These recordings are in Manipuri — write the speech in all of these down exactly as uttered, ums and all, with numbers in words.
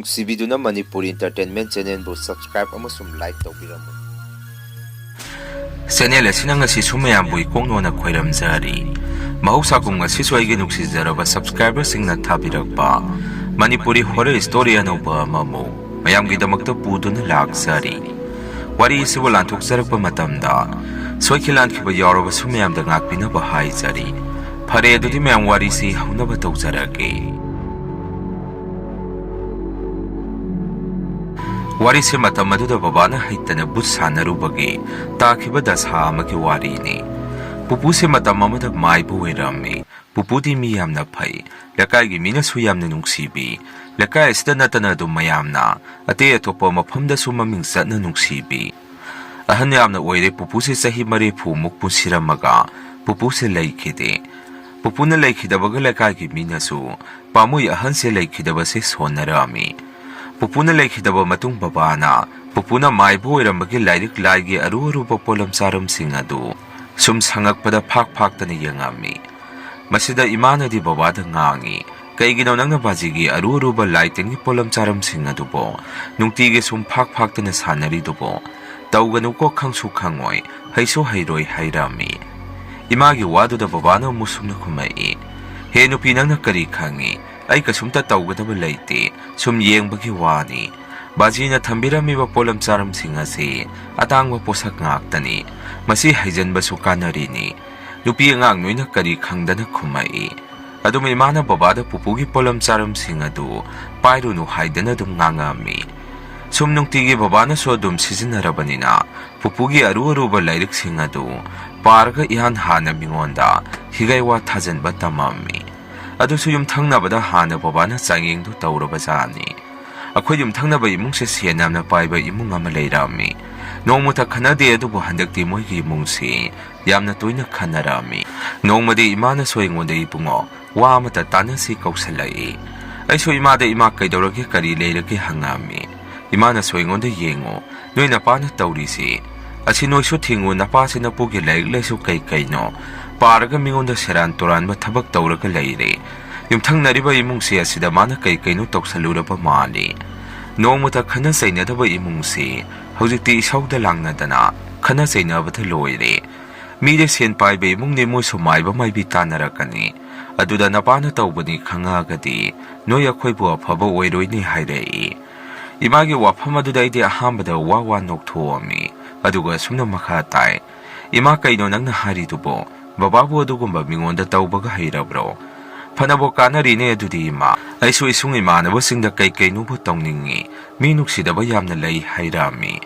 ꯅꯨꯡꯁꯤꯕꯤꯗꯨꯅ ꯃꯅꯤꯄꯨꯔꯤ Entertainment Channelꯕꯨ subscribe ꯑꯃꯁꯨꯡ like ꯇꯧꯕꯤꯔꯝꯃꯨ꯫ Channel ꯑꯁꯤꯅ ꯉꯁꯤꯁꯨ ꯃꯌꯥꯝꯕꯨ ꯏꯀꯣꯛ ꯅꯣꯟꯅ ꯈꯣꯏꯔꯝꯖꯔꯤ꯫ ꯃꯍꯧꯁꯥꯒꯨꯝ ꯉꯁꯤꯁꯨ ꯑꯩꯒꯤ ꯅꯨꯡꯁꯤꯖꯔꯕ subscriberꯁꯤꯡꯅ ꯊꯥꯕꯤꯔꯛꯄ ꯃꯅꯤꯄꯨꯔꯤ horror story ꯑꯅꯧꯕ ꯑꯃꯃꯨꯛ ꯃꯌꯥꯝꯒꯤꯗꯃꯛꯇ ꯄꯨꯗꯨꯅ ꯂꯥꯛꯆꯔꯤ꯫ ꯋꯥꯔꯤ ꯑꯁꯤꯕꯨ ꯂꯥꯟꯊꯣꯛꯆꯔꯛꯄ ꯃꯇꯝꯗ ꯁꯣꯏꯈꯤ ꯂꯥꯟꯈꯤꯕ ꯌꯥꯎꯔꯕꯁꯨ ꯃꯌꯥꯝꯗ ꯉꯥꯛꯄꯤꯅꯕ ꯍꯥꯏꯖꯔꯤ꯫ ꯐꯔꯦ, ꯑꯗꯨꯗꯤ ꯃꯌꯥꯝ ꯋꯥꯔꯤꯁꯤ ꯍꯧꯅꯕ ꯇꯧꯖꯔꯒꯦ꯫ ꯋꯥꯔꯤꯁꯦ ꯃꯇꯝ ꯑꯗꯨꯗ ꯕꯕꯥꯅ ꯍꯩꯇꯅ ꯚꯨꯠ ꯁꯥꯟꯅꯔꯨꯕꯒꯤ ꯇꯥꯈꯤꯕ ꯗꯁꯥ ꯑꯃꯒꯤ ꯋꯥꯔꯤꯅꯤ꯫ ꯄꯨꯄꯨꯁꯦ ꯃꯇꯝ ꯑꯃꯗ ꯃꯥꯏꯕ ꯑꯣꯏꯔꯝꯃꯤ꯫ ꯄꯨꯄꯨꯗꯤ ꯃꯤ ꯌꯥꯝꯅ ꯐꯩ, ꯂꯩꯀꯥꯏꯒꯤ ꯃꯤꯅꯁꯨ ꯌꯥꯝꯅ ꯅꯨꯡꯁꯤꯕꯤ꯫ ꯂꯩꯀꯥꯏ ꯑꯁꯤꯗ ꯅꯠꯇꯅ ꯑꯗꯨꯝ ꯃꯌꯥꯝꯅ ꯑꯇꯩ ꯑꯇꯣꯞꯄ ꯃꯐꯝꯗꯁꯨ ꯃꯃꯤꯡ ꯆꯠꯅ ꯅꯨꯡꯁꯤꯕꯤ꯫ ꯑꯍꯟ ꯌꯥꯝꯅ ꯑꯣꯏꯔꯦ꯫ ꯄꯨꯄꯨꯁꯦ ꯆꯍꯤ ꯃꯔꯤꯐꯨꯃꯨꯛ ꯄꯨꯟꯁꯤꯔꯝꯃꯒ ꯄꯨꯄꯨꯁꯦ ꯂꯩꯈꯤꯗꯦ꯫ ꯄꯨꯄꯨꯅ ꯂꯩꯈꯤꯗꯕꯒ ꯂꯩꯀꯥꯏꯒꯤ ꯃꯤꯅꯁꯨ ꯄꯥꯝꯃꯨꯏ ꯑꯍꯟꯁꯦ ꯂꯩꯈꯤꯗꯕꯁꯦ ꯁꯣꯟꯅꯔꯛꯑꯝꯃꯤ꯫ ꯄꯨꯄꯨꯅ ꯂꯩꯈꯤꯗꯕ ꯃꯇꯨꯡ ꯕꯕꯥꯅ ꯄꯨꯄꯨꯅ ꯃꯥꯏꯕ ꯑꯣꯏꯔꯝꯕꯒꯤ ꯂꯥꯏꯔꯤꯛ ꯂꯥꯏꯒꯤ ꯑꯔꯨ ꯑꯔꯨꯕ ꯄꯣꯠꯂꯝ ꯆꯥꯔꯝꯁꯤꯡ ꯑꯗꯨ ꯁꯨꯝ ꯁꯪꯉꯛꯄꯗ ꯐꯥꯛ ꯐꯥꯛꯇꯅ ꯌꯦꯡꯉꯝꯃꯤ꯫ ꯃꯁꯤꯗ ꯏꯃꯥꯅꯗꯤ ꯕꯕꯥꯗ ꯉꯥꯡꯉꯤ, "ꯀꯩꯒꯤꯅꯣ ꯅꯪꯅ ꯕꯥꯖꯤꯒꯤ ꯑꯔꯨ ꯑꯔꯨꯕ ꯂꯥꯏ ꯇꯤꯟꯒꯤ ꯄꯣꯠꯂꯝ ꯆꯥꯔꯝꯁꯤꯡ ꯑꯗꯨꯕꯨ ꯅꯨꯡꯇꯤꯒꯤ ꯁꯨꯝ ꯐꯥꯛ ꯐꯥꯛꯇꯅ ꯁꯥꯟꯅꯔꯤꯗꯨꯕꯨ? ꯇꯧꯒꯅꯨꯀꯣ, ꯈꯪꯁꯨ ꯈꯪꯉꯣꯏ, ꯍꯩꯁꯨ ꯍꯩꯔꯣꯏ," ꯍꯥꯏꯔꯝꯃꯤ꯫ ꯏꯃꯥꯒꯤ ꯋꯥꯗꯨꯗ ꯕꯕꯥꯅ ꯑꯃꯨꯛ ꯁꯨꯝꯅ ꯈꯨꯝꯃꯛꯏ, "ꯍꯦ ꯅꯨꯄꯤ, ꯅꯪꯅ ꯀꯔꯤ ꯈꯪꯉꯤ? ꯑꯩ ꯀꯩꯁꯨꯝꯇ ꯇꯧꯒꯗꯕ ꯂꯩꯇꯦ, ꯁꯨꯝ ꯌꯦꯡꯕꯒꯤ ꯋꯥꯅꯤ꯫ ꯕꯥꯖꯤꯅ ꯊꯝꯕꯤꯔꯝꯃꯤꯕ ꯄꯣꯠꯂꯝ ꯆꯥꯔꯝꯁꯤꯡ ꯑꯁꯤ ꯑꯇꯥꯡꯕ ꯄꯣꯠꯁꯛ ꯉꯥꯛꯇꯅꯤ꯫ ꯃꯁꯤ ꯍꯩꯖꯟꯕꯁꯨ ꯀꯥꯟꯅꯔꯤꯅꯤ꯫" ꯅꯨꯄꯤ ꯑꯉꯥꯡ ꯅꯣꯏꯅ ꯀꯔꯤ ꯈꯪꯗꯅ ꯈꯨꯝꯃꯛꯏ꯫ ꯑꯗꯨꯝ ꯏꯃꯥꯅ ꯕꯕꯥꯗ ꯄꯨꯄꯨꯒꯤ ꯄꯣꯠꯂꯝ ꯆꯥꯔꯝꯁꯤꯡ ꯑꯗꯨ ꯄꯥꯏꯔꯨꯅꯨ ꯍꯥꯏꯗꯅ ꯑꯗꯨꯝ ꯉꯥꯡꯉꯛꯑꯝꯃꯤ꯫ ꯁꯨꯝ ꯅꯨꯡꯇꯤꯒꯤ ꯕꯕꯥꯅꯁꯨ ꯑꯗꯨꯝ ꯁꯤꯖꯤꯟꯅꯔꯕꯅꯤꯅ ꯄꯨꯄꯨꯒꯤ ꯑꯔꯨ ꯑꯔꯨꯕ ꯂꯥꯏꯔꯤꯛꯁꯤꯡ ꯑꯗꯨ ꯄꯥꯔꯒ ꯏꯍꯥꯟ ꯍꯥꯟꯅ ꯃꯤꯉꯣꯟꯗ ꯍꯤꯒꯩ ꯋꯥ ꯊꯥꯖꯟꯕ ꯇꯝꯃꯝꯃꯤ꯫ ꯑꯗꯨꯁꯨ ꯌꯨꯝꯊꯪꯅꯕꯗ ꯍꯥꯟꯅ ꯕꯕꯥꯅ ꯆꯥꯡꯌꯦꯡꯗꯨ ꯇꯧꯔꯕꯖꯥꯠꯅꯤ꯫ ꯑꯩꯈꯣꯏ ꯌꯨꯝꯊꯪꯅꯕ ꯏꯃꯨꯡꯁꯦ ꯁꯦꯟ ꯌꯥꯝꯅ ꯄꯥꯏꯕ ꯏꯃꯨꯡ ꯑꯃ ꯂꯩꯔꯝꯃꯤ꯫ ꯅꯣꯡꯃꯇ ꯈꯟꯅꯗꯦ, ꯑꯗꯨꯕꯨ ꯍꯟꯗꯛꯇꯤ ꯃꯣꯏꯒꯤ ꯏꯃꯨꯡꯁꯤ ꯌꯥꯝꯅ ꯇꯣꯏꯅ ꯈꯟꯅꯔꯛꯑꯝꯃꯤ꯫ ꯅꯣꯡꯃꯗꯤ ꯏꯃꯥꯅꯁꯨ ꯑꯩꯉꯣꯟꯗ, "ꯏꯕꯨꯡꯉꯣ, ꯋꯥ ꯑꯃꯇ ꯇꯥꯟꯅꯁꯤ," ꯀꯧꯁꯜꯂꯛꯏ꯫ ꯑꯩꯁꯨ ꯏꯃꯥꯗ, "ꯏꯃꯥ, ꯀꯩꯗꯧꯔꯒꯦ, ꯀꯔꯤ ꯂꯩꯔꯒꯦ?" ꯍꯪꯉꯛꯑꯝꯃꯤ꯫ ꯏꯃꯥꯅꯁꯨ ꯑꯩꯉꯣꯟꯗ, "ꯌꯦꯡꯉꯣ, ꯅꯣꯏ ꯅꯄꯥꯅ ꯇꯧꯔꯤꯁꯤ ꯑꯁꯤ ꯅꯣꯏꯁꯨ ꯊꯤꯡꯉꯨ, ꯅꯄꯥꯁꯤ ꯅꯄꯨꯒꯤ ꯂꯥꯏꯔꯤꯛ ꯂꯥꯏꯁꯨ ꯀꯩ ꯀꯩꯅꯣ ꯄꯥꯔꯒ ꯃꯤꯉꯣꯟꯗ ꯁꯦꯔꯥꯟ ꯇꯨꯔꯥꯟꯕ ꯊꯕꯛ ꯇꯧꯔꯒ ꯂꯩꯔꯦ꯫ ꯌꯨꯝꯊꯪꯅꯔꯤꯕ ꯏꯃꯨꯡꯁꯦ ꯑꯁꯤꯗ ꯃꯥꯅ ꯀꯩ ꯀꯩꯅꯣ ꯇꯧꯁꯜꯂꯨꯔꯕ ꯃꯥꯜꯂꯤ꯫ ꯅꯣꯡꯃꯇ ꯈꯠꯅ ꯆꯩꯅꯗꯕ ꯏꯃꯨꯡꯁꯤ ꯍꯧꯖꯤꯛꯇꯤ ꯏꯁꯧꯗ ꯂꯥꯡꯅꯗꯅ ꯈꯠꯅ ꯆꯩꯅꯕꯗ ꯂꯣꯏꯔꯦ꯫ ꯃꯤꯗꯤ ꯁꯦꯟ ꯄꯥꯏꯕ ꯏꯃꯨꯡꯅꯤ, ꯃꯣꯏꯁꯨ ꯃꯥꯏꯕ ꯃꯥꯏꯕꯤ ꯇꯥꯟꯅꯔꯛꯀꯅꯤ꯫ ꯑꯗꯨꯗ ꯅꯄꯥꯅ ꯇꯧꯕꯅꯤ ꯈꯪꯉꯛꯑꯒꯗꯤ ꯅꯣꯏ ꯑꯩꯈꯣꯏꯕꯨ ꯑꯐꯕ ꯑꯣꯏꯔꯣꯏꯅꯦ ꯍꯥꯏꯔꯛꯏ꯫ ꯏꯃꯥꯒꯤ ꯋꯥꯐꯝ ꯑꯗꯨꯗ ꯑꯩꯗꯤ ꯑꯍꯥꯟꯕꯗ ꯋꯥ ꯋꯥ ꯅꯣꯛꯊꯣꯛꯑꯝꯃꯤ꯫ ꯑꯗꯨꯒ ꯑꯁꯨꯝꯅ ꯃꯈꯥ ꯇꯥꯏ, "ꯏꯃꯥ, ꯀꯩꯅꯣ ꯅꯪꯅ ꯍꯥꯏꯔꯤꯗꯨꯕꯣ? ꯕꯕꯥꯕꯨ ꯑꯗꯨꯒꯨꯝꯕ ꯃꯤꯉꯣꯟꯗ ꯇꯧꯕꯒ ꯍꯩꯔꯕ꯭ꯔꯣ? ꯐꯅꯕꯨ ꯀꯥꯟꯅꯔꯤꯅꯦ ꯑꯗꯨꯗꯤ ꯏꯃꯥ꯫ ꯑꯩꯁꯨ ꯏꯁꯨꯡ ꯏꯃꯥꯟꯅꯕꯁꯤꯡꯗ ꯀꯩ ꯀꯩꯅꯣꯕꯨ ꯇꯧꯅꯤꯡꯉꯤ꯫ ꯃꯤ ꯅꯨꯡꯁꯤꯗꯕ ꯌꯥꯝꯅ ꯂꯩ," ꯍꯥꯏꯔꯛꯑꯝꯃꯤ꯫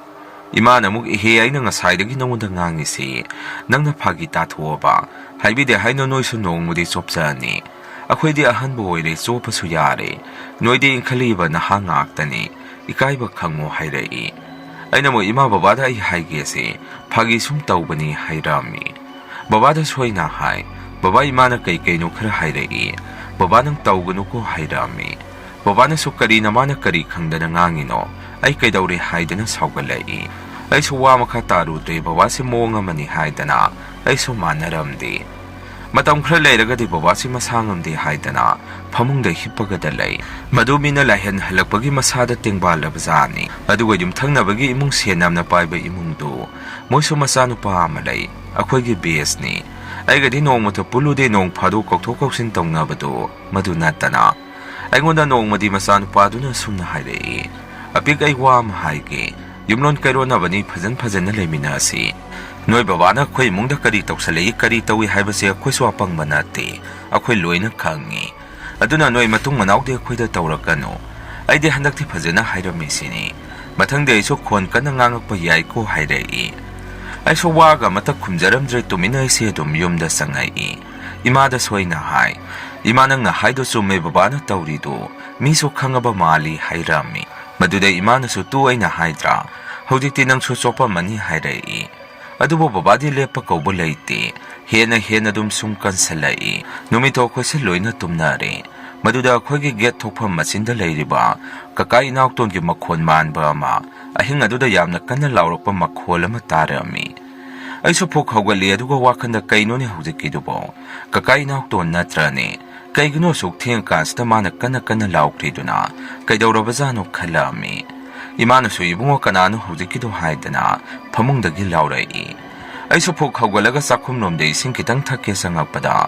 ꯏꯃꯥꯅ ꯑꯃꯨꯛ, "ꯏꯍꯦ, ꯑꯩꯅ ꯉꯁꯥꯏꯗꯒꯤ ꯅꯉꯣꯟꯗ ꯉꯥꯡꯉꯤꯁꯤ, ꯅꯪꯅ ꯐꯥꯒꯤ ꯇꯥꯊꯣꯛꯑꯕ? ꯍꯥꯏꯕꯤꯗꯦ ꯍꯥꯏꯅꯣ, ꯅꯣꯏꯁꯨ ꯅꯣꯡꯃꯗꯤ ꯆꯣꯞꯆꯅꯤ꯫ ꯑꯩꯈꯣꯏꯗꯤ ꯑꯍꯟꯕꯨ ꯑꯣꯏꯔꯦ, ꯆꯣꯞꯄꯁꯨ ꯌꯥꯔꯦ꯫ ꯅꯣꯏꯗꯤ ꯏꯟꯈꯠꯂꯛꯏꯕ ꯅꯍꯥ ꯉꯥꯛꯇꯅꯤ꯫ ꯏꯀꯥꯏꯕ ꯈꯪꯉꯣ," ꯍꯥꯏꯔꯛꯏ꯫ ꯑꯩꯅ ꯑꯃꯨꯛ, "ꯏꯃꯥ, ꯕꯕꯥꯗ ꯑꯩ ꯍꯥꯏꯒꯦꯁꯦ, ꯐꯥꯒꯤ ꯁꯨꯝ ꯇꯧꯕꯅꯤ," ꯍꯥꯏꯔꯛꯑꯝꯃꯤ꯫ ꯕꯕꯥꯗꯁꯨ ꯑꯩꯅ ꯍꯥꯏ, "ꯕꯕꯥ, ꯏꯃꯥꯅ ꯀꯩ ꯀꯩꯅꯣ ꯈꯔ ꯍꯥꯏꯔꯛꯏ꯫ ꯕꯕꯥ, ꯅꯪ ꯇꯧꯒꯅꯨꯀꯣ," ꯍꯥꯏꯔꯛꯑꯝꯃꯤ꯫ ꯕꯕꯥꯅꯁꯨ, "ꯀꯔꯤꯅ ꯃꯥꯅ ꯀꯔꯤ ꯈꯪꯗꯅ ꯉꯥꯡꯉꯤꯅꯣ? ꯑꯩ ꯀꯩꯗꯧꯔꯦ?" ꯍꯥꯏꯗꯅ ꯁꯥꯎꯒꯠꯂꯛꯏ꯫ ꯑꯩꯁꯨ ꯋꯥ ꯃꯈꯥ ꯇꯥꯔꯨꯗ꯭ꯔꯦ, ꯕꯕꯥꯁꯦ ꯃꯑꯣꯡ ꯑꯃꯅꯤ ꯍꯥꯏꯗꯅ ꯑꯩꯁꯨ ꯃꯥꯟꯅꯔꯝꯗꯦ꯫ ꯃꯇꯝ ꯈꯔ ꯂꯩꯔꯒꯗꯤ ꯕꯕꯥꯁꯤ ꯃꯁꯥ ꯉꯝꯗꯦ ꯍꯥꯏꯗꯅ ꯐꯃꯨꯡꯗ ꯍꯤꯞꯄꯒꯗ ꯂꯩ꯫ ꯃꯗꯨ ꯃꯤꯅ ꯂꯥꯏꯍꯟ ꯍꯜꯂꯛꯄꯒꯤ ꯃꯁꯥꯗ ꯇꯦꯡꯕꯥꯜꯂꯕ ꯖꯥꯠꯅꯤ꯫ ꯑꯗꯨꯒ ꯌꯨꯝꯊꯪꯅꯕꯒꯤ ꯏꯃꯨꯡ, ꯁꯦꯟ ꯌꯥꯝꯅ ꯄꯥꯏꯕ ꯏꯃꯨꯡꯗꯨ, ꯃꯣꯏꯁꯨ ꯃꯆꯥꯅꯨꯄꯥ ꯑꯃ ꯂꯩ, ꯑꯩꯈꯣꯏꯒꯤ ꯕꯦꯁꯅꯤ꯫ ꯑꯩꯒꯗꯤ ꯅꯣꯡꯃꯇ ꯄꯨꯜꯂꯨꯗꯦ, ꯅꯣꯡ ꯐꯥꯗꯣꯛ ꯀꯧꯊꯣꯛ ꯀꯧꯁꯤꯟ ꯇꯧꯅꯕꯗꯨ ꯃꯗꯨ ꯅꯠꯇꯅ꯫ ꯑꯩꯉꯣꯟꯗ ꯅꯣꯡꯃꯗꯤ ꯃꯆꯥꯅꯨꯄꯥꯗꯨꯅ ꯑꯁꯨꯝꯅ ꯍꯥꯏꯔꯛꯏ, "ꯑꯄꯤꯛ, ꯑꯩ ꯋꯥ ꯑꯃ ꯍꯥꯏꯒꯦ, ꯌꯨꯝꯂꯣꯟ ꯀꯩꯔꯣꯟꯅꯕꯅꯤ, ꯐꯖꯟ ꯐꯖꯅ ꯂꯩꯃꯤꯟꯅꯁꯤ꯫ ꯅꯣꯏ ꯕꯕꯥꯅ ꯑꯩꯈꯣꯏ ꯏꯃꯨꯡꯗ ꯀꯔꯤ ꯇꯧꯁꯜꯂꯛꯏ, ꯀꯔꯤ ꯇꯧꯏ ꯍꯥꯏꯕꯁꯦ ꯑꯩꯈꯣꯏꯁꯨ ꯑꯄꯪꯕ ꯅꯠꯇꯦ, ꯑꯩꯈꯣꯏ ꯂꯣꯏꯅ ꯈꯪꯉꯤ꯫ ꯑꯗꯨꯅ ꯅꯣꯏ ꯃꯇꯨꯡ ꯃꯅꯥꯎꯗꯤ ꯑꯩꯈꯣꯏꯗ ꯇꯧꯔꯛꯀꯅꯨ꯫ ꯑꯩꯗꯤ ꯍꯟꯗꯛꯇꯤ ꯐꯖꯅ ꯍꯥꯏꯔꯝꯃꯤꯁꯤꯅꯤ꯫ ꯃꯊꯪꯗꯤ ꯑꯩꯁꯨ ꯈꯣꯟ ꯀꯟꯅ ꯉꯥꯡꯉꯛꯄ ꯌꯥꯏꯀꯣ," ꯍꯥꯏꯔꯛꯏ꯫ ꯑꯩꯁꯨ ꯋꯥꯒ ꯑꯃꯠꯇ ꯈꯨꯝꯖꯔꯝꯗ꯭ꯔꯦ, ꯇꯨꯃꯤꯟꯅ ꯑꯩꯁꯦ ꯑꯗꯨꯝ ꯌꯨꯝꯗ ꯆꯪꯉꯛꯏ꯫ ꯏꯃꯥꯗꯁꯨ ꯑꯩꯅ ꯍꯥꯏ, "ꯏꯃꯥ, ꯅꯪꯅ ꯍꯥꯏꯗꯣ ꯆꯨꯝꯃꯦ, ꯕꯕꯥꯅ ꯇꯧꯔꯤꯗꯣ ꯃꯤꯁꯨ ꯈꯪꯉꯕ ꯃꯥꯜꯂꯤ," ꯍꯥꯏꯔꯝꯃꯤ꯫ ꯃꯗꯨꯗ ꯏꯃꯥꯅꯁꯨ, "ꯇꯨ, ꯑꯩꯅ ꯍꯥꯏꯗ꯭ꯔꯥ, ꯍꯧꯖꯤꯛꯇꯤ ꯅꯪꯁꯨ ꯆꯣꯞꯄꯝꯃꯅꯤ," ꯍꯥꯏꯔꯛꯏ꯫ ꯑꯗꯨꯕꯨ ꯕꯕꯥꯗꯤ ꯂꯦꯞꯄ ꯀꯧꯕ ꯂꯩꯇꯦ, ꯍꯦꯟꯅ ꯍꯦꯟꯅ ꯑꯗꯨꯝ ꯁꯨꯝ ꯀꯟꯁꯜꯂꯛꯏ꯫ ꯅꯨꯃꯤꯠꯇꯣ ꯑꯩꯈꯣꯏꯁꯦ ꯂꯣꯏꯅ ꯇꯨꯝꯅꯔꯦ꯫ ꯃꯗꯨꯗ ꯑꯩꯈꯣꯏꯒꯤ ꯒꯦꯠ ꯊꯣꯛꯐꯝ ꯃꯆꯤꯟꯗ ꯂꯩꯔꯤꯕ ꯀꯀꯥ ꯏꯅꯥꯎꯇꯣꯟꯒꯤ ꯃꯈꯣꯟ ꯃꯥꯟꯕ ꯑꯃ, ꯑꯍꯤꯡ ꯑꯗꯨꯗ ꯌꯥꯝꯅ ꯀꯟꯅ ꯂꯥꯎꯔꯛꯄ ꯃꯈꯣꯜ ꯑꯃ ꯇꯥꯔꯝꯃꯤ꯫ ꯑꯩꯁꯨ ꯐꯨꯛ ꯍꯧꯒꯠꯂꯤ, ꯑꯗꯨꯒ ꯋꯥꯈꯜꯗ, "ꯀꯩꯅꯣꯅꯦ ꯍꯧꯖꯤꯛꯀꯤꯗꯨꯕꯣ? ꯀꯀꯥ ꯏꯅꯥꯎꯇꯣꯟ ꯅꯠꯇ꯭ꯔꯅꯦ?" ꯀꯩꯒꯤꯅꯣ ꯑꯁꯨꯛ ꯊꯦꯡꯉꯀꯥꯟꯁꯤꯗ ꯃꯥꯅ ꯀꯟꯅ ꯀꯟꯅ ꯂꯥꯎꯈ꯭ꯔꯤꯗꯨꯅ? ꯀꯩꯗꯧꯔꯕꯖꯥꯠꯅꯣ ꯈꯜꯂꯛꯑꯝꯃꯤ꯫ ꯏꯃꯥꯅꯁꯨ "ꯏꯕꯨꯡꯉꯣ, ꯀꯅꯥꯅꯣ ꯍꯧꯖꯤꯛꯀꯤꯗꯣ?" ꯍꯥꯏꯗꯅ ꯐꯃꯨꯡꯗꯒꯤ ꯂꯥꯎꯔꯛꯏ꯫ ꯑꯩꯁꯨ ꯐꯨꯛ ꯍꯧꯒꯠꯂꯒ ꯆꯥꯛꯈꯨꯝꯂꯣꯝꯗ ꯏꯁꯤꯡ ꯈꯤꯇꯪ ꯊꯛꯀꯦ ꯆꯪꯉꯛꯄꯗ,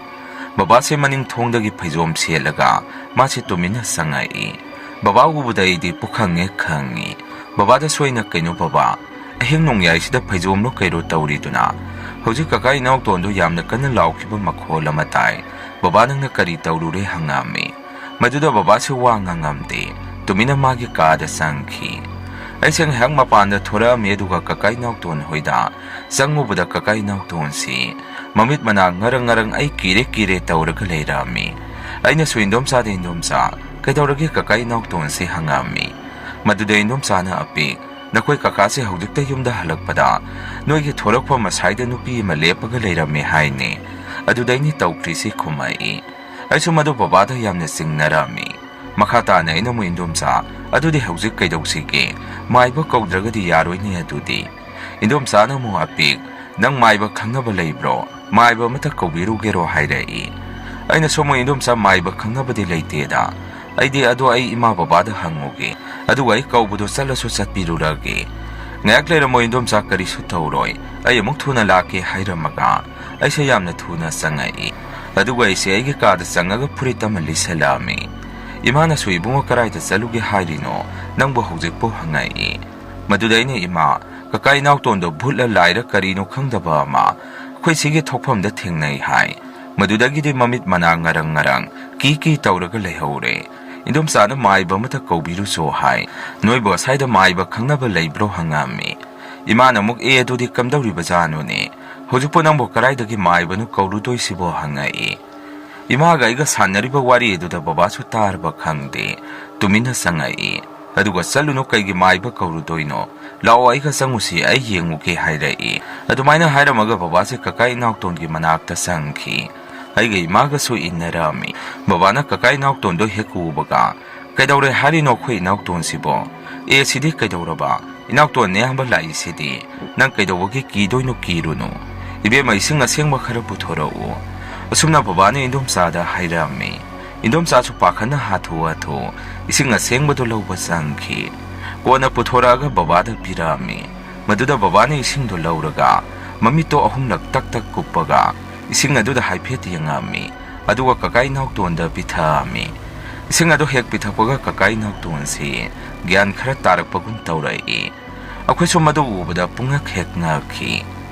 ꯕꯕꯥꯁꯦ ꯃꯅꯤꯡ ꯊꯣꯡꯗꯒꯤ ꯐꯩꯖꯣꯝ ꯁꯦꯠꯂꯒ ꯃꯥꯁꯦ ꯇꯨꯃꯤꯟꯅ ꯆꯪꯉꯛꯏ꯫ ꯕꯕꯥ ꯎꯕꯗ ꯑꯩꯗꯤ ꯄꯨꯈꯪ ꯍꯦꯛ ꯈꯪꯉꯤ꯫ ꯕꯕꯥꯗꯁꯨ ꯑꯩꯅ, "ꯀꯩꯅꯣ ꯕꯕꯥ, ꯑꯍꯤꯡ ꯅꯣꯡꯌꯥꯏꯁꯤꯗ ꯐꯩꯖꯣꯝꯂꯣ ꯀꯩꯔꯣ ꯇꯧꯔꯤꯗꯨꯅ?" ꯍꯧꯖꯤꯛ ꯀꯀꯥ ꯏꯅꯥꯎꯇꯣꯟꯗꯣ ꯌꯥꯝꯅ ꯀꯟꯅ ꯂꯥꯎꯈꯤꯕ ꯃꯈꯣꯜ ꯑꯃ ꯇꯥꯏ꯫ "ꯕꯕꯥ, ꯅꯪꯅ ꯀꯔꯤ ꯇꯧꯔꯨꯔꯦ?" ꯍꯪꯉꯛꯑꯝꯃꯤ꯫ ꯃꯗꯨꯗ ꯕꯕꯥꯁꯨ ꯋꯥ ꯉꯥꯡꯉꯝꯗꯦ, ꯇꯨꯃꯤꯟꯅ ꯃꯥꯒꯤ ꯀꯥꯗ ꯆꯪꯈꯤ꯫ ꯑꯩꯁꯦ ꯉꯥꯏꯍꯥꯛ ꯃꯄꯥꯟꯗ ꯊꯣꯔꯛꯑꯝꯃꯤ, ꯑꯗꯨꯒ ꯀꯀꯥ ꯏꯅꯥꯎꯇꯣꯟ ꯍꯣꯏꯗ ꯆꯪꯉꯨꯕꯗ ꯀꯀꯥ ꯏꯅꯥꯎꯇꯣꯟꯁꯤ ꯃꯃꯤꯠ ꯃꯅꯥ ꯉꯔꯪ ꯉꯔꯪ "ꯑꯩ ꯀꯤꯔꯦ, ꯀꯤꯔꯦ" ꯇꯧꯔꯒ ꯂꯩꯔꯝꯃꯤ꯫ ꯑꯩꯅꯁꯨ, "ꯏꯟꯗꯣꯝꯆꯥꯗ, ꯏꯟꯗꯣꯝꯆꯥ, ꯀꯩꯗꯧꯔꯒꯦ ꯀꯀꯥ ꯏꯅꯥꯎꯇꯣꯟꯁꯦ?" ꯍꯪꯉꯝꯃꯤ꯫ ꯃꯗꯨꯗ ꯏꯟꯗꯣꯝꯆꯥꯅ, "ꯑꯄꯤꯛ, ꯅꯈꯣꯏ ꯀꯀꯥꯁꯦ ꯍꯧꯖꯤꯛꯇ ꯌꯨꯝꯗ ꯍꯜꯂꯛꯄꯗ ꯅꯣꯏꯒꯤ ꯊꯣꯔꯛꯐꯝ ꯑꯁꯥꯏꯗ ꯅꯨꯄꯤ ꯑꯃ ꯂꯦꯞꯄꯒ ꯂꯩꯔꯝꯃꯦ ꯍꯥꯏꯅꯦ꯫ ꯑꯗꯨꯗꯩꯅꯤ ꯇꯧꯈ꯭ꯔꯤꯁꯤ" ꯈꯨꯝꯃꯛꯏ꯫ ꯑꯩꯁꯨ ꯃꯗꯨ ꯕꯕꯥꯗ ꯌꯥꯝꯅ ꯆꯤꯡꯅꯔꯝꯃꯤ꯫ ꯃꯈꯥ ꯇꯥꯅ ꯑꯩꯅ ꯑꯃꯨꯛ, "ꯏꯟꯗꯣꯝꯆꯥ, ꯑꯗꯨꯗꯤ ꯍꯧꯖꯤꯛ ꯀꯩꯗꯧꯁꯤꯒꯦ? ꯃꯥꯏꯕ ꯀꯧꯗ꯭ꯔꯒꯗꯤ ꯌꯥꯔꯣꯏꯅꯦ ꯑꯗꯨꯗꯤ"꯫ ꯏꯟꯗꯣꯝꯆꯥꯅ ꯑꯃꯨꯛ, "ꯑꯄꯤꯛ, ꯅꯪ ꯃꯥꯏꯕ ꯈꯪꯅꯕ ꯂꯩꯕ꯭ꯔꯣ? ꯃꯥꯏꯕ ꯑꯃꯇ ꯀꯧꯕꯤꯔꯨꯒꯦꯔꯣ?" ꯍꯥꯏꯔꯛꯏ꯫ ꯑꯩꯅꯁꯨ ꯑꯃꯨꯛ, "ꯏꯟꯗꯣꯝꯆꯥ, ꯃꯥꯏꯕ ꯈꯪꯅꯕꯗꯤ ꯂꯩꯇꯦꯗ꯫ ꯑꯩꯗꯤ ꯑꯗꯣ ꯑꯩ ꯏꯃꯥ ꯕꯕꯥꯗ ꯍꯪꯉꯨꯒꯦ, ꯑꯗꯨꯒ ꯑꯩ ꯀꯧꯕꯗꯣ ꯆꯠꯂꯁꯨ ꯆꯠꯄꯤꯔꯨꯔꯒꯦ꯫ ꯉꯥꯏꯍꯥꯛ ꯂꯩꯔꯝꯃꯣ ꯏꯟꯗꯣꯝꯆꯥ, ꯀꯔꯤꯁꯨ ꯇꯧꯔꯣꯏ, ꯑꯩ ꯑꯃꯨꯛ ꯊꯨꯅ ꯂꯥꯛꯀꯦ" ꯍꯥꯏꯔꯝꯃꯒ ꯑꯩꯁꯦ ꯌꯥꯝꯅ ꯊꯨꯅ ꯆꯪꯉꯛꯏ꯫ ꯑꯗꯨꯒ ꯑꯩꯁꯦ ꯑꯩꯒꯤ ꯀꯥꯗ ꯆꯪꯉꯒ ꯐꯨꯔꯤꯠ ꯑꯃ ꯂꯤꯠꯁꯜꯂꯛꯑꯝꯃꯤ꯫ ꯏꯃꯥꯅꯁꯨ, "ꯏꯕꯨꯡꯉꯣ, ꯀꯗꯥꯏꯗ ꯆꯠꯂꯨꯒꯦ ꯍꯥꯏꯔꯤꯅꯣ ꯅꯪꯕꯨ ꯍꯧꯖꯤꯛꯄꯨ?" ꯍꯪꯉꯛꯏ꯫ ꯃꯗꯨꯗ ꯑꯩꯅ, "ꯏꯃꯥ, ꯀꯀꯥ ꯏꯅꯥꯎꯇꯣꯟꯗꯣ ꯚꯨꯠꯂ ꯂꯥꯏꯔ ꯀꯔꯤꯅꯣ ꯈꯪꯗꯕ ꯑꯃ ꯑꯩꯈꯣꯏ ꯁꯤꯒꯤ ꯊꯣꯛꯐꯝꯗ ꯊꯦꯡꯅꯩ ꯍꯥꯏ꯫ ꯃꯗꯨꯗꯒꯤꯗꯤ ꯃꯃꯤꯠ ꯃꯅꯥ ꯉꯔꯪ ꯉꯔꯪ ꯀꯤ ꯀꯤ ꯇꯧꯔꯒ ꯂꯩꯍꯧꯔꯦ꯫ ꯏꯟꯗꯣꯝꯆꯥꯅ ꯃꯥꯏꯕ ꯑꯃꯇ ꯀꯧꯕꯤꯔꯨꯆꯣ ꯍꯥꯏ꯫ ꯅꯣꯏꯕꯨ ꯑꯁꯥꯏꯗ ꯃꯥꯏꯕ ꯈꯪꯅꯕ ꯂꯩꯕ꯭ꯔꯣ?" ꯍꯪꯉꯛꯑꯝꯃꯤ꯫ ꯏꯃꯥꯅ ꯑꯃꯨꯛ, "ꯑꯦ, ꯑꯗꯨꯗꯤ ꯀꯝꯗꯧꯔꯤꯕꯖꯥꯠꯅꯣꯅꯦ? ꯍꯧꯖꯤꯛꯄꯨ ꯅꯪꯕꯨ ꯀꯗꯥꯏꯗꯒꯤ ꯃꯥꯏꯕꯅꯣ ꯀꯧꯔꯨꯗꯣꯏꯁꯤꯕꯣ?" ꯍꯪꯉꯛꯏ꯫ ꯏꯃꯥꯒ ꯑꯩꯒ ꯁꯥꯟꯅꯔꯤꯕ ꯋꯥꯔꯤ ꯑꯗꯨꯗ ꯕꯕꯥꯁꯨ ꯇꯥꯔꯕ ꯈꯪꯗꯦ, ꯇꯨꯃꯤꯟꯅ ꯆꯪꯉꯛꯏ꯫ ꯑꯗꯨꯒ, "ꯆꯠꯂꯨꯅꯨ, ꯀꯩꯒꯤ ꯃꯥꯏꯕ ꯀꯧꯔꯨꯗꯣꯏꯅꯣ? ꯂꯥꯛꯑꯣ, ꯑꯩꯒ ꯆꯪꯉꯨꯁꯤ, ꯑꯩ ꯌꯦꯡꯉꯨꯒꯦ" ꯍꯥꯏꯔꯛꯏ꯫ ꯑꯗꯨꯃꯥꯏꯅ ꯍꯥꯏꯔꯝꯃꯒ ꯕꯕꯥꯁꯦ ꯀꯀꯥ ꯏꯅꯥꯎꯇꯣꯟꯒꯤ ꯃꯅꯥꯛꯇ ꯆꯪꯈꯤ꯫ ꯑꯩꯒ ꯏꯃꯥꯒꯁꯨ ꯏꯟꯅꯔꯝꯃꯤ꯫ ꯕꯕꯥꯅ ꯀꯀꯥ ꯏꯅꯥꯎꯇꯣꯟꯗꯣ ꯍꯦꯛ ꯎꯕꯒ, "ꯀꯩꯗꯧꯔꯦ ꯍꯥꯏꯔꯤꯅꯣ ꯑꯩꯈꯣꯏ ꯏꯅꯥꯎꯇꯣꯟꯁꯤꯕꯣ? ꯑꯦ, ꯁꯤꯗꯤ ꯀꯩꯗꯧꯔꯕ? ꯏꯅꯥꯎꯇꯣꯟ ꯅꯌꯥꯝꯕ ꯂꯥꯛꯏꯁꯤꯗꯤ꯫ ꯅꯪ ꯀꯩꯗꯧꯕꯒꯤ ꯀꯤꯗꯣꯏꯅꯣ? ꯀꯤꯔꯨꯅꯨ꯫ ꯏꯕꯦꯝꯃ, ꯏꯁꯤꯡ ꯑꯁꯦꯡꯕ ꯈꯔ ꯄꯨꯊꯣꯔꯛꯎ"꯫ ꯑꯁꯨꯝꯅ ꯕꯕꯥꯅ ꯏꯟꯗꯣꯝꯆꯥꯗ ꯍꯥꯏꯔꯝꯃꯤ꯫ ꯏꯟꯗꯣꯝꯆꯥꯁꯨ ꯄꯥꯈꯠꯅ ꯍꯥꯊꯨ ꯍꯥꯊꯨ ꯏꯁꯤꯡ ꯑꯁꯦꯡꯕꯗꯨ ꯂꯧꯕ ꯆꯪꯈꯤ꯫ ꯀꯣꯟꯅ ꯄꯨꯊꯣꯔꯛꯑꯒ ꯕꯕꯥꯗ ꯄꯤꯔꯛꯑꯝꯃꯤ꯫ ꯃꯗꯨꯗ ꯕꯕꯥꯅ ꯏꯁꯤꯡꯗꯨ ꯂꯧꯔꯒ ꯃꯃꯤꯠꯇꯣ ꯑꯍꯨꯝꯂꯛ ꯇꯛ ꯇꯛ ꯀꯨꯞꯄꯒ ꯏꯁꯤꯡ ꯑꯗꯨꯗ ꯍꯥꯏꯐꯦꯠ ꯌꯦꯡꯉꯝꯃꯤ꯫ ꯑꯗꯨꯒ ꯀꯀꯥ ꯏꯅꯥꯎꯇꯣꯟꯗ ꯄꯤꯊꯛꯑꯝꯃꯤ꯫ ꯏꯁꯤꯡ ꯑꯗꯨ ꯍꯦꯛ ꯄꯤꯊꯛꯄꯒ ꯀꯀꯥ ꯏꯅꯥꯎꯇꯣꯟꯁꯤ ꯒ꯭ꯌꯥꯟ ꯈꯔ ꯇꯥꯔꯛꯄꯒꯨꯝ ꯇꯧꯔꯛꯏ꯫ ꯑꯩꯈꯣꯏꯁꯨ ꯃꯗꯨ ꯎꯕꯗ ꯄꯨꯡꯉꯛ ꯍꯦꯛ ꯉꯛꯈꯤ꯫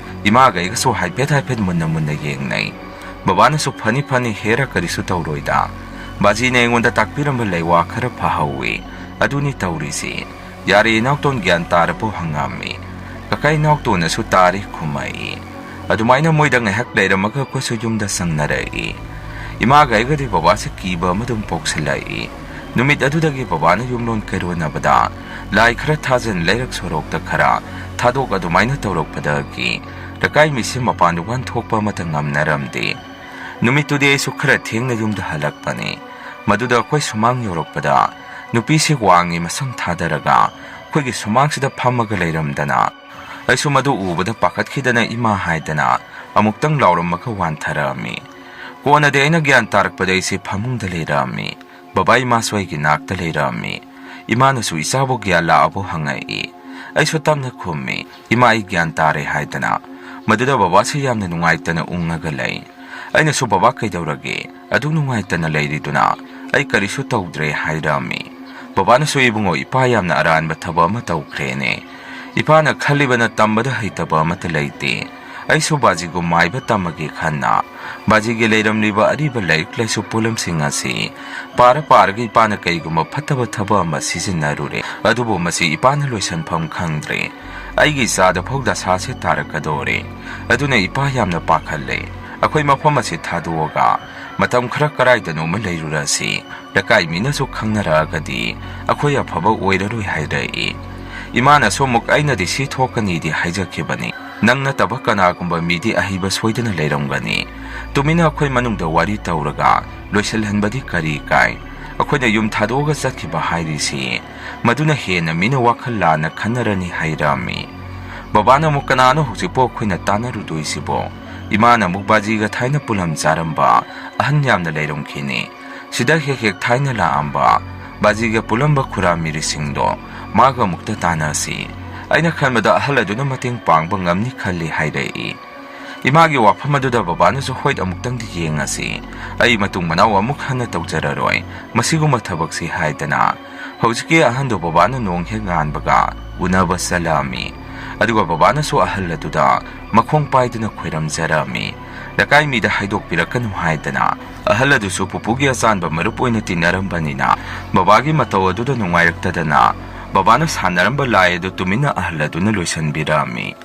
ꯏꯃꯥꯒ ꯑꯩꯒꯁꯨ ꯍꯥꯏꯐꯦꯠ ꯍꯥꯏꯐꯦꯠ ꯃꯨꯟꯅ ꯃꯨꯟꯅ ꯌꯦꯡꯅꯩ꯫ ꯕꯕꯥꯅꯁꯨ "ꯐꯅꯤ ꯐꯅꯤ, ꯍꯦꯔꯥ, ꯀꯔꯤꯁꯨ ꯇꯧꯔꯣꯏꯗ꯫ ꯕꯥꯖꯤꯅ ꯑꯩꯉꯣꯟꯗ ꯇꯥꯛꯄꯤꯔꯝꯕ ꯂꯩꯋꯥ ꯈꯔ ꯐꯍꯧꯋꯤ꯫ ꯑꯗꯨꯅꯤ ꯇꯧꯔꯤꯁꯤ꯫ ꯌꯥꯔꯦ, ꯏꯅꯥꯎꯇꯣꯟ ꯒ꯭ꯌꯥꯟ ꯇꯥꯔꯕꯣ?" ꯍꯪꯉꯝꯃꯤ꯫ ꯀꯀꯥ ꯏꯅꯥꯎꯇꯣꯟꯅꯁꯨ "ꯇꯥꯔꯦ" ꯈꯨꯝꯃꯛꯏ꯫ ꯑꯗꯨꯃꯥꯏꯅ ꯃꯣꯏꯗ ꯉꯥꯏꯍꯥꯛ ꯂꯩꯔꯝꯃꯒ ꯑꯩꯈꯣꯏꯁꯨ ꯌꯨꯝꯗ ꯆꯪꯅꯔꯛꯏ꯫ ꯏꯃꯥꯒ ꯑꯩꯒꯗꯤ ꯕꯕꯥꯁꯦ ꯀꯤꯕ ꯑꯃ ꯑꯗꯨꯝ ꯄꯣꯛꯁꯤꯜꯂꯛꯏ꯫ ꯅꯨꯃꯤꯠ ꯑꯗꯨꯗꯒꯤ ꯕꯕꯥꯅ ꯌꯨꯝꯂꯣꯟ ꯀꯩꯔꯣꯟꯅꯕꯗ ꯂꯥꯏ ꯈꯔ ꯊꯥꯖꯟ, ꯂꯩꯔꯛ ꯁꯣꯔꯣꯛꯇ ꯈꯔ ꯊꯥꯗꯣꯛ, ꯑꯗꯨꯃꯥꯏꯅ ꯇꯧꯔꯛꯄꯗꯒꯤ ꯂꯩꯀꯥꯏ ꯃꯤꯁꯦ ꯃꯄꯥꯟ ꯋꯥꯟ ꯊꯣꯛꯄ ꯑꯃꯠꯇ ꯉꯝꯅꯔꯝꯗꯦ꯫ ꯅꯨꯃꯤꯠꯇꯨꯗꯤ ꯑꯩꯁꯨ ꯈꯔ ꯊꯦꯡꯅ ꯌꯨꯝꯗ ꯍꯜꯂꯛꯄꯅꯤ꯫ ꯃꯗꯨꯗ ꯑꯩꯈꯣꯏ ꯁꯨꯃꯥꯡ ꯌꯧꯔꯛꯄꯗ ꯅꯨꯄꯤꯁꯤ ꯋꯥꯡꯉꯤ ꯃꯁꯝ ꯊꯥꯗꯔꯒ ꯑꯩꯈꯣꯏꯒꯤ ꯁꯨꯃꯥꯡꯁꯤꯗ ꯐꯝꯃꯒ ꯂꯩꯔꯝꯗꯅ ꯑꯩꯁꯨ ꯃꯗꯨ ꯎꯕꯗ ꯄꯥꯈꯠꯈꯤꯗꯅ "ꯏꯃꯥ" ꯍꯥꯏꯗꯅ ꯑꯃꯨꯛꯇꯪ ꯂꯥꯎꯔꯝꯃꯒ ꯋꯥꯟꯊꯔꯛꯑꯝꯃꯤ꯫ ꯀꯣꯟꯅꯗꯤ ꯑꯩꯅ ꯒ꯭ꯌꯥꯟ ꯇꯥꯔꯛꯄꯗ ꯑꯩꯁꯦ ꯐꯃꯨꯡꯗ ꯂꯩꯔꯛꯑꯝꯃꯤ꯫ ꯕꯕꯥ ꯏꯃꯥꯁꯨ ꯑꯩꯒꯤ ꯅꯥꯛꯇ ꯂꯩꯔꯛꯑꯝꯃꯤ꯫ ꯏꯃꯥꯅꯁꯨ "ꯏꯆꯥꯕꯨ ꯒ꯭ꯌꯥꯟ ꯂꯥꯛꯑꯕꯣ?" ꯍꯪꯉꯛꯏ꯫ ꯑꯩꯁꯨ ꯇꯞꯅ ꯈꯨꯝꯃꯤ, "ꯏꯃꯥ, ꯑꯩ ꯒ꯭ꯌꯥꯟ ꯇꯥꯔꯦ" ꯍꯥꯏꯗꯅ꯫ ꯃꯗꯨꯗ ꯕꯕꯥꯁꯤ ꯌꯥꯝꯅ ꯅꯨꯡꯉꯥꯏꯇꯅ ꯎꯪꯉꯒ ꯂꯩ꯫ ꯑꯩꯅꯁꯨ "ꯕꯕꯥ, ꯀꯩꯗꯧꯔꯒꯦ? ꯑꯗꯨ ꯅꯨꯡꯉꯥꯏꯇꯅ ꯂꯩꯔꯤꯗꯨꯅ?" "ꯑꯩ ꯀꯔꯤꯁꯨ ꯇꯧꯗ꯭ꯔꯦ" ꯍꯥꯏꯔꯛꯑꯝꯃꯤ꯫ ꯕꯕꯥꯅꯁꯨ "ꯏꯕꯨꯡꯉꯣ, ꯏꯄꯥ ꯌꯥꯝꯅ ꯑꯔꯥꯟꯕ ꯊꯕꯛ ꯑꯃ ꯇꯧꯈ꯭ꯔꯦꯅꯦ꯫ ꯏꯄꯥꯅ ꯈꯜꯂꯤꯕꯅ ꯇꯝꯕꯗ ꯍꯩꯇꯕ ꯑꯃꯠꯇ ꯂꯩꯇꯦ꯫ ꯑꯩꯁꯨ ꯕꯥꯖꯤꯒꯨꯝ ꯃꯥꯏꯕ ꯇꯝꯃꯒꯦ ꯈꯟꯅ ꯕꯥꯖꯤꯒꯤ ꯂꯩꯔꯝꯂꯤꯕ ꯑꯔꯤꯕ ꯂꯥꯏꯔꯤꯛ ꯂꯥꯏꯁꯨ ꯄꯣꯠꯂꯝꯁꯤꯡ ꯑꯁꯤ ꯄꯥꯔ ꯄꯥꯔꯒ ꯏꯄꯥꯅ ꯀꯩꯒꯨꯝꯕ ꯐꯠꯇꯕ ꯊꯕꯛ ꯑꯃ ꯁꯤꯖꯤꯟꯅꯔꯨꯔꯦ꯫ ꯑꯗꯨꯕꯨ ꯃꯁꯤ ꯏꯄꯥꯅ ꯂꯣꯏꯁꯤꯟꯐꯝ ꯈꯪꯗ꯭ꯔꯦ꯫ ꯑꯩꯒꯤ ꯏꯆꯥꯗ ꯐꯥꯎ ꯗꯁꯥꯁꯦ ꯇꯥꯔꯛꯀꯗꯧꯔꯦ꯫ ꯑꯗꯨꯅ ꯏꯄꯥ ꯌꯥꯝꯅ ꯄꯥꯈꯠꯂꯦ꯫ ꯑꯩꯈꯣꯏ ꯃꯐꯝ ꯑꯁꯤ ꯊꯥꯗꯣꯛꯑꯒ ꯃꯇꯝ ꯈꯔ ꯀꯗꯥꯏꯗꯅꯣꯃ ꯂꯩꯔꯨꯔꯁꯤ꯫ ꯂꯩꯀꯥꯏ ꯃꯤꯅꯁꯨ ꯈꯪꯅꯔꯛꯑꯒꯗꯤ ꯑꯩꯈꯣꯏ ꯑꯐꯕ ꯑꯣꯏꯔꯔꯣꯏ" ꯍꯥꯏꯔꯛꯏ꯫ ꯏꯃꯥꯅꯁꯨ ꯑꯃꯨꯛ "ꯑꯩꯅꯗꯤ ꯁꯤ ꯊꯣꯛꯀꯅꯤꯗꯤ ꯍꯥꯏꯖꯈꯤꯕꯅꯤ꯫ ꯅꯪ ꯅꯠꯇꯕ ꯀꯅꯥꯒꯨꯝꯕ ꯃꯤꯗꯤ ꯑꯍꯩꯕ ꯁꯣꯏꯗꯅ ꯂꯩꯔꯝꯒꯅꯤ꯫ ꯇꯨꯃꯤꯟꯅ ꯑꯩꯈꯣꯏ ꯃꯅꯨꯡꯗ ꯋꯥꯔꯤ ꯇꯧꯔꯒ ꯂꯣꯏꯁꯤꯜꯍꯟꯕꯗꯤ ꯀꯔꯤ ꯀꯥꯏ? ꯑꯩꯈꯣꯏꯅ ꯌꯨꯝ ꯊꯥꯗꯣꯛꯑꯒ ꯆꯠꯈꯤꯕ ꯍꯥꯏꯔꯤꯁꯤ ꯃꯗꯨꯅ ꯍꯦꯟꯅ ꯃꯤꯅ ꯋꯥꯈꯜ ꯂꯥꯟꯅ ꯈꯟꯅꯔꯅꯤ" ꯍꯥꯏꯔꯝꯃꯤ꯫ ꯕꯕꯥꯅ ꯑꯃꯨꯛ "ꯀꯅꯥꯅꯣ ꯍꯧꯖꯤꯛꯄꯨ ꯑꯩꯈꯣꯏꯅ ꯇꯥꯟꯅꯔꯨꯗꯣꯏꯁꯤꯕꯣ? ꯏꯃꯥꯅ ꯑꯃꯨꯛ ꯕꯥꯖꯤꯒ ꯊꯥꯏꯅ ꯄꯨꯂꯝ ꯆꯥꯔꯝꯕ ꯑꯍꯟ ꯌꯥꯝꯅ ꯂꯩꯔꯝꯈꯤꯅꯤ꯫ ꯁꯤꯗ ꯍꯦꯛ ꯍꯦꯛ ꯊꯥꯏꯅ ꯂꯥꯛꯑꯝꯕ ꯕꯥꯖꯤꯒ ꯄꯨꯂꯝꯕ ꯈꯨꯔꯥꯃꯤꯔꯤꯁꯤꯡꯗꯣ ꯃꯥꯒ ꯑꯃꯨꯛꯇ ꯇꯥꯟꯅꯁꯤ꯫ ꯑꯩꯅ ꯈꯟꯕꯗ ꯑꯍꯜ ꯑꯗꯨꯅ ꯃꯇꯦꯡ ꯄꯥꯡꯕ ꯉꯝꯅꯤ ꯈꯜꯂꯤ ꯍꯥꯏꯔꯛꯏ꯫ ꯏꯃꯥꯒꯤ ꯋꯥꯐꯝ ꯑꯗꯨꯗ ꯕꯕꯥꯅꯁꯨ, "ꯍꯣꯏ, ꯑꯃꯨꯛꯇꯪꯗꯤ ꯌꯦꯡꯉꯁꯤ꯫ ꯑꯩ ꯃꯇꯨꯡ ꯃꯅꯥꯎ ꯑꯃꯨꯛ ꯍꯟꯅ ꯇꯧꯖꯔꯔꯣꯏ ꯃꯁꯤꯒꯨꯝꯕ ꯊꯕꯛꯁꯤ" ꯍꯥꯏꯗꯅ ꯍꯧꯖꯤꯛꯀꯤ ꯑꯍꯟꯗꯨ ꯕꯕꯥꯅ ꯅꯣꯡ ꯍꯦꯛ ꯉꯥꯟꯕꯒ ꯎꯅꯕ ꯆꯠꯂꯛꯑꯝꯃꯤ꯫ ꯑꯗꯨꯒ ꯕꯕꯥꯅꯁꯨ ꯑꯍꯜ ꯑꯗꯨꯗ ꯃꯈꯣꯡ ꯄꯥꯏꯗꯨꯅ ꯈꯣꯏꯔꯝꯖꯔꯝꯃꯤ꯫ ꯂꯩꯀꯥꯏ ꯃꯤꯗ ꯍꯥꯏꯗꯣꯛꯄꯤꯔꯛꯀꯅꯨ ꯍꯥꯏꯗꯅ ꯑꯍꯜ ꯑꯗꯨꯁꯨ ꯄꯨꯄꯨꯒꯤ ꯑꯆꯥꯟꯕ ꯃꯔꯨꯞ ꯑꯣꯏꯅ ꯇꯤꯟꯅꯔꯝꯕꯅꯤꯅ ꯕꯕꯥꯒꯤ ꯃꯇꯧ ꯑꯗꯨꯗ ꯅꯨꯡꯉꯥꯏꯔꯛꯇꯗꯅ ꯕꯕꯥꯅ ꯁꯥꯟꯅꯔꯝꯕ ꯂꯥꯏ ꯑꯗꯨ ꯇꯨꯃꯤꯟꯅ ꯑꯍꯜ ꯑꯗꯨꯅ ꯂꯣꯏꯁꯤꯟꯕꯤꯔꯝꯃꯤ꯫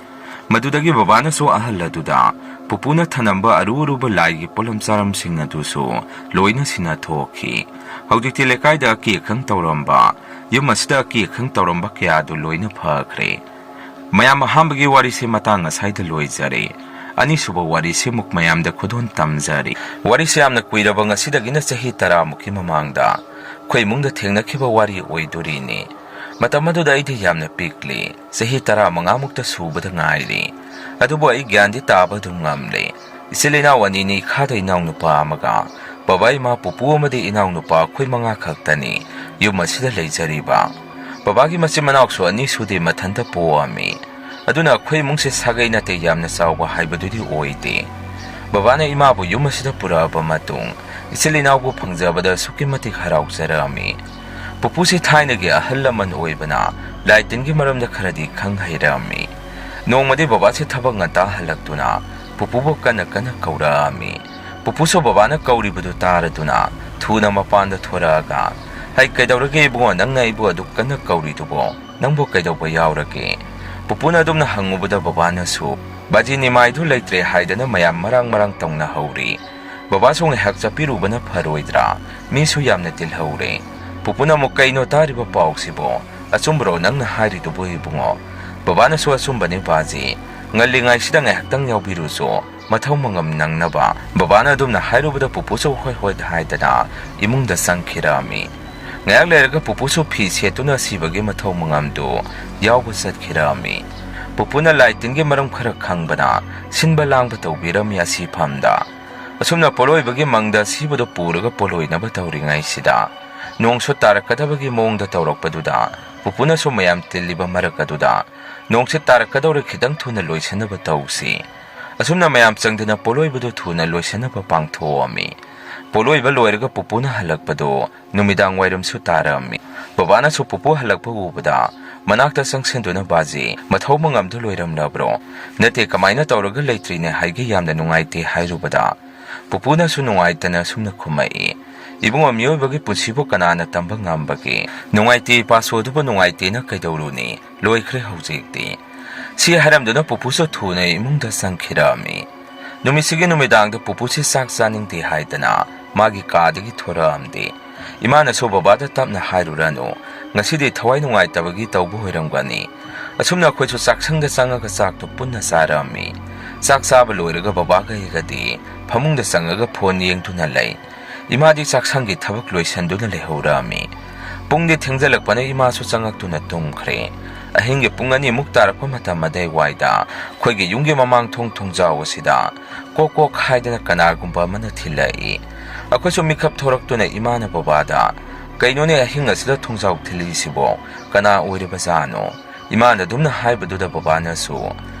ꯃꯗꯨꯗꯒꯤ ꯕꯕꯥꯅꯁꯨ ꯑꯍꯜ ꯑꯗꯨꯗ ꯄꯨꯄꯨꯅ ꯊꯅꯝꯕ ꯑꯔꯨ ꯑꯔꯨꯕ ꯂꯥꯏꯒꯤ ꯄꯣꯠꯂꯝ ꯆꯥꯔꯝꯁꯤꯡ ꯑꯗꯨꯁꯨ ꯂꯣꯏꯅ ꯁꯤꯟꯅꯊꯣꯛꯈꯤ꯫ ꯍꯧꯖꯤꯛꯇꯤ ꯂꯩꯀꯥꯏꯗ ꯑꯀꯤ ꯑꯈꯪ ꯇꯧꯔꯝꯕ, ꯌꯨꯝ ꯑꯁꯤꯗ ꯑꯀꯤ ꯑꯈꯪ ꯇꯧꯔꯝꯕ ꯀꯌꯥ ꯑꯗꯨ ꯂꯣꯏꯅ ꯐꯈ꯭ꯔꯦ꯫ ꯃꯌꯥꯝ, ꯑꯍꯥꯟꯕꯒꯤ ꯋꯥꯔꯤꯁꯦ ꯃꯇꯥꯡ ꯑꯁꯥꯏꯗ ꯂꯣꯏꯖꯔꯦ꯫ ꯑꯅꯤꯁꯨꯕ ꯋꯥꯔꯤꯁꯤꯃꯨꯛ ꯃꯌꯥꯝꯗ ꯈꯨꯗꯣꯜ ꯇꯝꯖꯔꯤ꯫ ꯋꯥꯔꯤꯁꯦ ꯌꯥꯝꯅ ꯀꯨꯏꯔꯕ, ꯉꯁꯤꯗꯒꯤꯅ ꯆꯍꯤ ꯇꯔꯥꯃꯨꯛꯀꯤ ꯃꯃꯥꯡꯗ ꯑꯩꯈꯣꯏ ꯏꯃꯨꯡꯗ ꯊꯦꯡꯅꯈꯤꯕ ꯋꯥꯔꯤ ꯑꯣꯏꯗꯣꯔꯤꯅꯤ꯫ ꯃꯇꯝ ꯑꯗꯨꯗ ꯑꯩꯗꯤ ꯌꯥꯝꯅ ꯄꯤꯛꯂꯤ, ꯆꯍꯤ ꯇꯔꯥꯃꯉꯥꯃꯨꯛꯇ ꯁꯨꯕꯗ ꯉꯥꯏꯔꯤ꯫ ꯑꯗꯨꯕꯨ ꯑꯩ ꯒ꯭ꯌꯥꯟꯗꯤ ꯇꯥꯕ ꯑꯗꯨꯝ ꯉꯝꯂꯤ꯫ ꯏꯆꯤꯜ ꯏꯅꯥꯎ ꯑꯅꯤꯅꯤ, ꯏꯈꯥꯗ ꯏꯅꯥꯎꯅꯨꯄꯥ ꯑꯃꯒ, ꯕꯕꯥ, ꯏꯃꯥ, ꯄꯨꯄꯨ ꯑꯃꯗꯤ ꯏꯅꯥꯎꯅꯨꯄꯥ, ꯑꯩꯈꯣꯏ ꯃꯉꯥ ꯈꯛꯇꯅꯤ ꯌꯨꯝ ꯑꯁꯤꯗ ꯂꯩꯖꯔꯤꯕ꯫ ꯕꯕꯥꯒꯤ ꯃꯆꯤꯟ ꯃꯅꯥꯎꯁꯨ ꯑꯅꯤ ꯁꯨꯗꯦ, ꯃꯊꯟꯇ ꯄꯣꯛꯑꯝꯃꯤ꯫ ꯑꯗꯨꯅ ꯑꯩꯈꯣꯏ ꯏꯃꯨꯡꯁꯦ ꯁꯥꯒꯩ ꯅꯥꯇꯩ ꯌꯥꯝꯅ ꯆꯥꯎꯕ ꯍꯥꯏꯕꯗꯨꯗꯤ ꯑꯣꯏꯗꯦ꯫ ꯕꯕꯥꯅ ꯏꯃꯥꯕꯨ ꯌꯨꯝ ꯑꯁꯤꯗ ꯄꯨꯔꯛꯑꯕ ꯃꯇꯨꯡ, ꯏꯆꯤꯜ ꯏꯅꯥꯎꯕꯨ ꯐꯪꯖꯕꯗ ꯑꯁꯨꯛꯀꯤ ꯃꯇꯤꯛ ꯍꯔꯥꯎꯖꯔꯛꯑꯝꯃꯤ꯫ ꯄꯨꯄꯨꯁꯤ ꯊꯥꯏꯅꯒꯤ ꯑꯍꯜ ꯂꯃꯟ ꯑꯣꯏꯕꯅ ꯂꯥꯏ ꯇꯤꯟꯒꯤ ꯃꯔꯝꯗ ꯈꯔꯗꯤ ꯈꯪ ꯍꯩꯔꯛꯑꯝꯃꯤ꯫ ꯅꯣꯡꯃꯗꯤ ꯕꯕꯥꯁꯤ ꯊꯕꯛ ꯉꯟꯇꯥ ꯍꯜꯂꯛꯇꯨꯅ ꯄꯨꯄꯨꯕꯨ ꯀꯟꯅ ꯀꯟꯅ ꯀꯧꯔꯛꯑꯝꯃꯤ꯫ ꯄꯨꯄꯨꯁꯨ ꯕꯕꯥꯅ ꯀꯧꯔꯤꯕꯗꯨ ꯇꯥꯔꯗꯨꯅ ꯊꯨꯅ ꯃꯄꯥꯟꯗ ꯊꯣꯔꯛꯑꯒ, "ꯍꯩ, ꯀꯩꯗꯧꯔꯒꯦ ꯏꯕꯨꯡꯉꯣ, ꯅꯪꯅ ꯑꯩꯕꯨ ꯑꯗꯨꯛ ꯀꯟꯅ ꯀꯧꯔꯤꯗꯨꯕꯣ? ꯅꯪꯕꯨ ꯀꯩꯗꯧꯕ ꯌꯥꯎꯔꯒꯦ?" ꯄꯨꯄꯨꯅ ꯑꯗꯨꯝꯅ ꯍꯪꯉꯨꯕꯗ ꯕꯕꯥꯅꯁꯨ, "ꯕꯥꯖꯤ ꯅꯤꯃꯥꯏꯗꯨ ꯂꯩꯇ꯭ꯔꯦ" ꯍꯥꯏꯗꯅ ꯃꯌꯥꯝ ꯃꯔꯥꯡ ꯃꯔꯥꯡ ꯇꯧꯅꯍꯧꯔꯤ꯫ ꯕꯕꯥꯁꯨ ꯉꯥꯏꯍꯥꯛ ꯆꯠꯄꯤꯔꯨꯕꯅ ꯐꯔꯣꯏꯗ꯭ꯔꯥ? ꯃꯤꯁꯨ ꯌꯥꯝꯅ ꯇꯤꯜꯍꯧꯔꯦ꯫ ꯄꯨꯄꯨꯅ ꯑꯃꯨꯛ, "ꯀꯩꯅꯣ ꯇꯥꯔꯤꯕ ꯄꯥꯎꯁꯤꯕꯣ? ꯑꯆꯨꯝꯕꯔꯣ ꯅꯪꯅ ꯍꯥꯏꯔꯤꯗꯨꯕꯨ ꯏꯕꯨꯡꯉꯣ?" ꯕꯕꯥꯅꯁꯨ, "ꯑꯆꯨꯝꯕꯅꯤ ꯕꯥꯖꯤ, ꯉꯜꯂꯤꯉꯩꯁꯤꯗ ꯉꯥꯏꯍꯥꯛꯇꯪ ꯌꯥꯎꯕꯤꯔꯨꯆꯣ, ꯃꯊꯧ ꯃꯉꯝ ꯅꯪꯅꯕ"꯫ ꯕꯕꯥꯅ ꯑꯗꯨꯝꯅ ꯍꯥꯏꯔꯨꯕꯗ ꯄꯨꯄꯨꯁꯨ "ꯍꯣꯏ ꯍꯣꯏ" ꯍꯥꯏꯗꯅ ꯏꯃꯨꯡꯗ ꯆꯪꯈꯤꯔꯛꯑꯝꯃꯤ꯫ ꯉꯥꯏꯍꯥꯛ ꯂꯩꯔꯒ ꯄꯨꯄꯨꯁꯨ ꯐꯤ ꯁꯦꯠꯇꯨꯅ ꯁꯤꯕꯒꯤ ꯃꯊꯧ ꯃꯉꯝꯗꯨ ꯌꯥꯎꯕ ꯆꯠꯈꯤꯔꯛꯑꯝꯃꯤ꯫ ꯄꯨꯄꯨꯅ ꯂꯥꯏ ꯇꯤꯟꯒꯤ ꯃꯔꯝ ꯈꯔ ꯈꯪꯕꯅ ꯁꯤꯟꯕ ꯂꯥꯡꯕ ꯇꯧꯕꯤꯔꯝꯃꯤ ꯑꯁꯤꯐꯝꯗ꯫ ꯑꯁꯨꯝꯅ ꯄꯣꯠꯂꯣꯏꯕꯒꯤ ꯃꯪꯗ ꯑꯁꯤꯕꯗꯨ ꯄꯨꯔꯒ ꯄꯣꯠꯂꯣꯏꯅꯕ ꯇꯧꯔꯤꯉꯩꯁꯤꯗ, ꯅꯣꯡꯁꯨ ꯇꯥꯔꯛꯀꯗꯕꯒꯤ ꯃꯑꯣꯡꯗ ꯇꯧꯔꯛꯄꯗꯨꯗ, ꯄꯨꯄꯨꯅꯁꯨ ꯃꯌꯥꯝ ꯇꯤꯜꯂꯤꯕ ꯃꯔꯛ ꯑꯗꯨꯗ, "ꯅꯣꯡꯁꯤ ꯇꯥꯔꯛꯀꯗꯧꯔꯦ, ꯈꯤꯇꯪ ꯊꯨꯅ ꯂꯣꯏꯁꯤꯟꯅꯕ ꯇꯧꯁꯤ"꯫ ꯑꯁꯨꯝꯅ ꯃꯌꯥꯝ ꯆꯪꯗꯅ ꯄꯣꯠꯂꯣꯏꯕꯗꯨ ꯊꯨꯅ ꯂꯣꯏꯁꯤꯟꯅꯕ ꯄꯥꯡꯊꯣꯛꯑꯝꯃꯤ꯫ ꯄꯣꯠꯂꯣꯏꯕ ꯂꯣꯏꯔꯒ ꯄꯨꯄꯨꯅ ꯍꯜꯂꯛꯄꯗꯨ ꯅꯨꯃꯤꯗꯥꯡ ꯋꯥꯏꯔꯝꯁꯨ ꯇꯥꯔꯝꯃꯤ꯫ ꯕꯕꯥꯅꯁꯨ ꯄꯨꯄꯨ ꯍꯜꯂꯛꯄ ꯎꯕꯗ, ꯃꯅꯥꯛꯇ ꯆꯪꯁꯤꯟꯗꯨꯅ ꯕꯥꯖꯤ ꯃꯊꯧ ꯃꯉꯝꯗ ꯂꯣꯏꯔꯝꯂꯕ꯭ꯔꯣ? ꯅꯠꯇꯦ, ꯀꯃꯥꯏꯅ ꯇꯧꯔꯒ ꯂꯩꯇ꯭ꯔꯤꯅꯦ ꯍꯥꯏꯒꯦ, ꯌꯥꯝꯅ ꯅꯨꯡꯉꯥꯏꯇꯦ ꯍꯥꯏꯔꯨꯕꯗ, ꯄꯨꯄꯨꯅꯁꯨ ꯅꯨꯡꯉꯥꯏꯇꯅ ꯁꯨꯝꯅ ꯈꯨꯝꯃꯛꯏ, "ꯏꯕꯨꯡꯉꯣ, ꯃꯤꯑꯣꯏꯕꯒꯤ ꯄꯨꯟꯁꯤꯕꯨ ꯀꯅꯥꯅ ꯇꯝꯕ ꯉꯝꯕꯒꯦ? ꯅꯨꯡꯉꯥꯏꯇꯦ ꯏꯄꯥꯁꯨ, ꯑꯗꯨꯕꯨ ꯅꯨꯡꯉꯥꯏꯇꯦꯅ ꯀꯩꯗꯧꯔꯨꯅꯤ? ꯂꯣꯏꯈ꯭ꯔꯦ ꯍꯧꯖꯤꯛꯇꯤ"꯫ ꯁꯤ ꯍꯥꯏꯔꯝꯗꯨꯅ ꯄꯨꯄꯨꯁꯨ ꯊꯨꯅ ꯏꯃꯨꯡꯗ ꯆꯪꯈꯤꯔꯝꯃꯤ꯫ ꯅꯨꯃꯤꯠꯁꯤꯒꯤ ꯅꯨꯃꯤꯗꯥꯡꯗ ꯄꯨꯄꯨꯁꯤ ꯆꯥꯛ ꯆꯥꯅꯤꯡꯗꯦ ꯍꯥꯏꯗꯅ ꯃꯥꯒꯤ ꯀꯥꯗꯒꯤ ꯊꯣꯔꯛꯑꯝꯗꯦ꯫ ꯏꯃꯥꯅꯁꯨ ꯕꯕꯥꯗ ꯇꯞꯅ ꯍꯥꯏꯔꯨꯔꯅꯨ, ꯉꯁꯤꯗꯤ ꯊꯋꯥꯏ ꯅꯨꯡꯉꯥꯏꯇꯕꯒꯤ ꯇꯧꯕ ꯑꯣꯏꯔꯝꯒꯅꯤ꯫ ꯑꯁꯨꯝꯅ ꯑꯩꯈꯣꯏꯁꯨ ꯆꯥꯛꯁꯪꯗ ꯆꯪꯉꯒ ꯆꯥꯛꯇꯨ ꯄꯨꯟꯅ ꯆꯥꯔꯝꯃꯤ꯫ ꯆꯥꯛ ꯆꯥꯕ ꯂꯣꯏꯔꯒ ꯕꯕꯥꯒ ꯑꯩꯒꯗꯤ ꯐꯃꯨꯡꯗ ꯆꯪꯉꯒ ꯐꯣꯟ ꯌꯦꯡꯗꯨꯅ ꯂꯩ꯫ ꯏꯃꯥꯗꯤ ꯆꯥꯛꯁꯪꯒꯤ ꯊꯕꯛ ꯂꯣꯏꯁꯤꯟꯗꯨꯅ ꯂꯩꯍꯧꯔꯝꯃꯤ꯫ ꯄꯨꯡꯗꯤ ꯊꯦꯡꯖꯜꯂꯛꯄꯅ ꯏꯃꯥꯁꯨ ꯆꯪꯉꯛꯇꯨꯅ ꯇꯨꯝꯈ꯭ꯔꯦ꯫ ꯑꯍꯤꯡꯒꯤ ꯄꯨꯡ ꯑꯅꯤꯃꯨꯛ ꯇꯥꯔꯛꯄ ꯃꯇꯝ ꯑꯗꯥꯏꯋꯥꯏꯗ ꯑꯩꯈꯣꯏꯒꯤ ꯌꯨꯝꯒꯤ ꯃꯃꯥꯡ ꯊꯣꯡ ꯊꯣꯡꯖꯥꯎ ꯑꯁꯤꯗ ꯀꯣꯛ ꯀꯣꯛ ꯍꯥꯏꯗꯅ ꯀꯅꯥꯒꯨꯝꯕ ꯑꯃꯅ ꯊꯤꯜꯂꯛꯏ꯫ ꯑꯩꯈꯣꯏꯁꯨ ꯃꯤꯀꯞ ꯊꯣꯔꯛꯇꯨꯅ ꯏꯃꯥꯅ ꯕꯕꯥꯗ, "ꯀꯩꯅꯣꯅꯦ, ꯑꯍꯤꯡ ꯑꯁꯤꯗ ꯊꯣꯡꯖꯥꯎ ꯊꯤꯜꯂꯛꯏꯁꯤꯕꯣ? ꯀꯅꯥ ꯑꯣꯏꯔꯤꯕꯖꯥꯠꯅꯣ?" ꯏꯃꯥꯅ ꯑꯗꯨꯝꯅ ꯍꯥꯏꯕꯗꯨꯗ ꯕꯕꯥꯅꯁꯨ,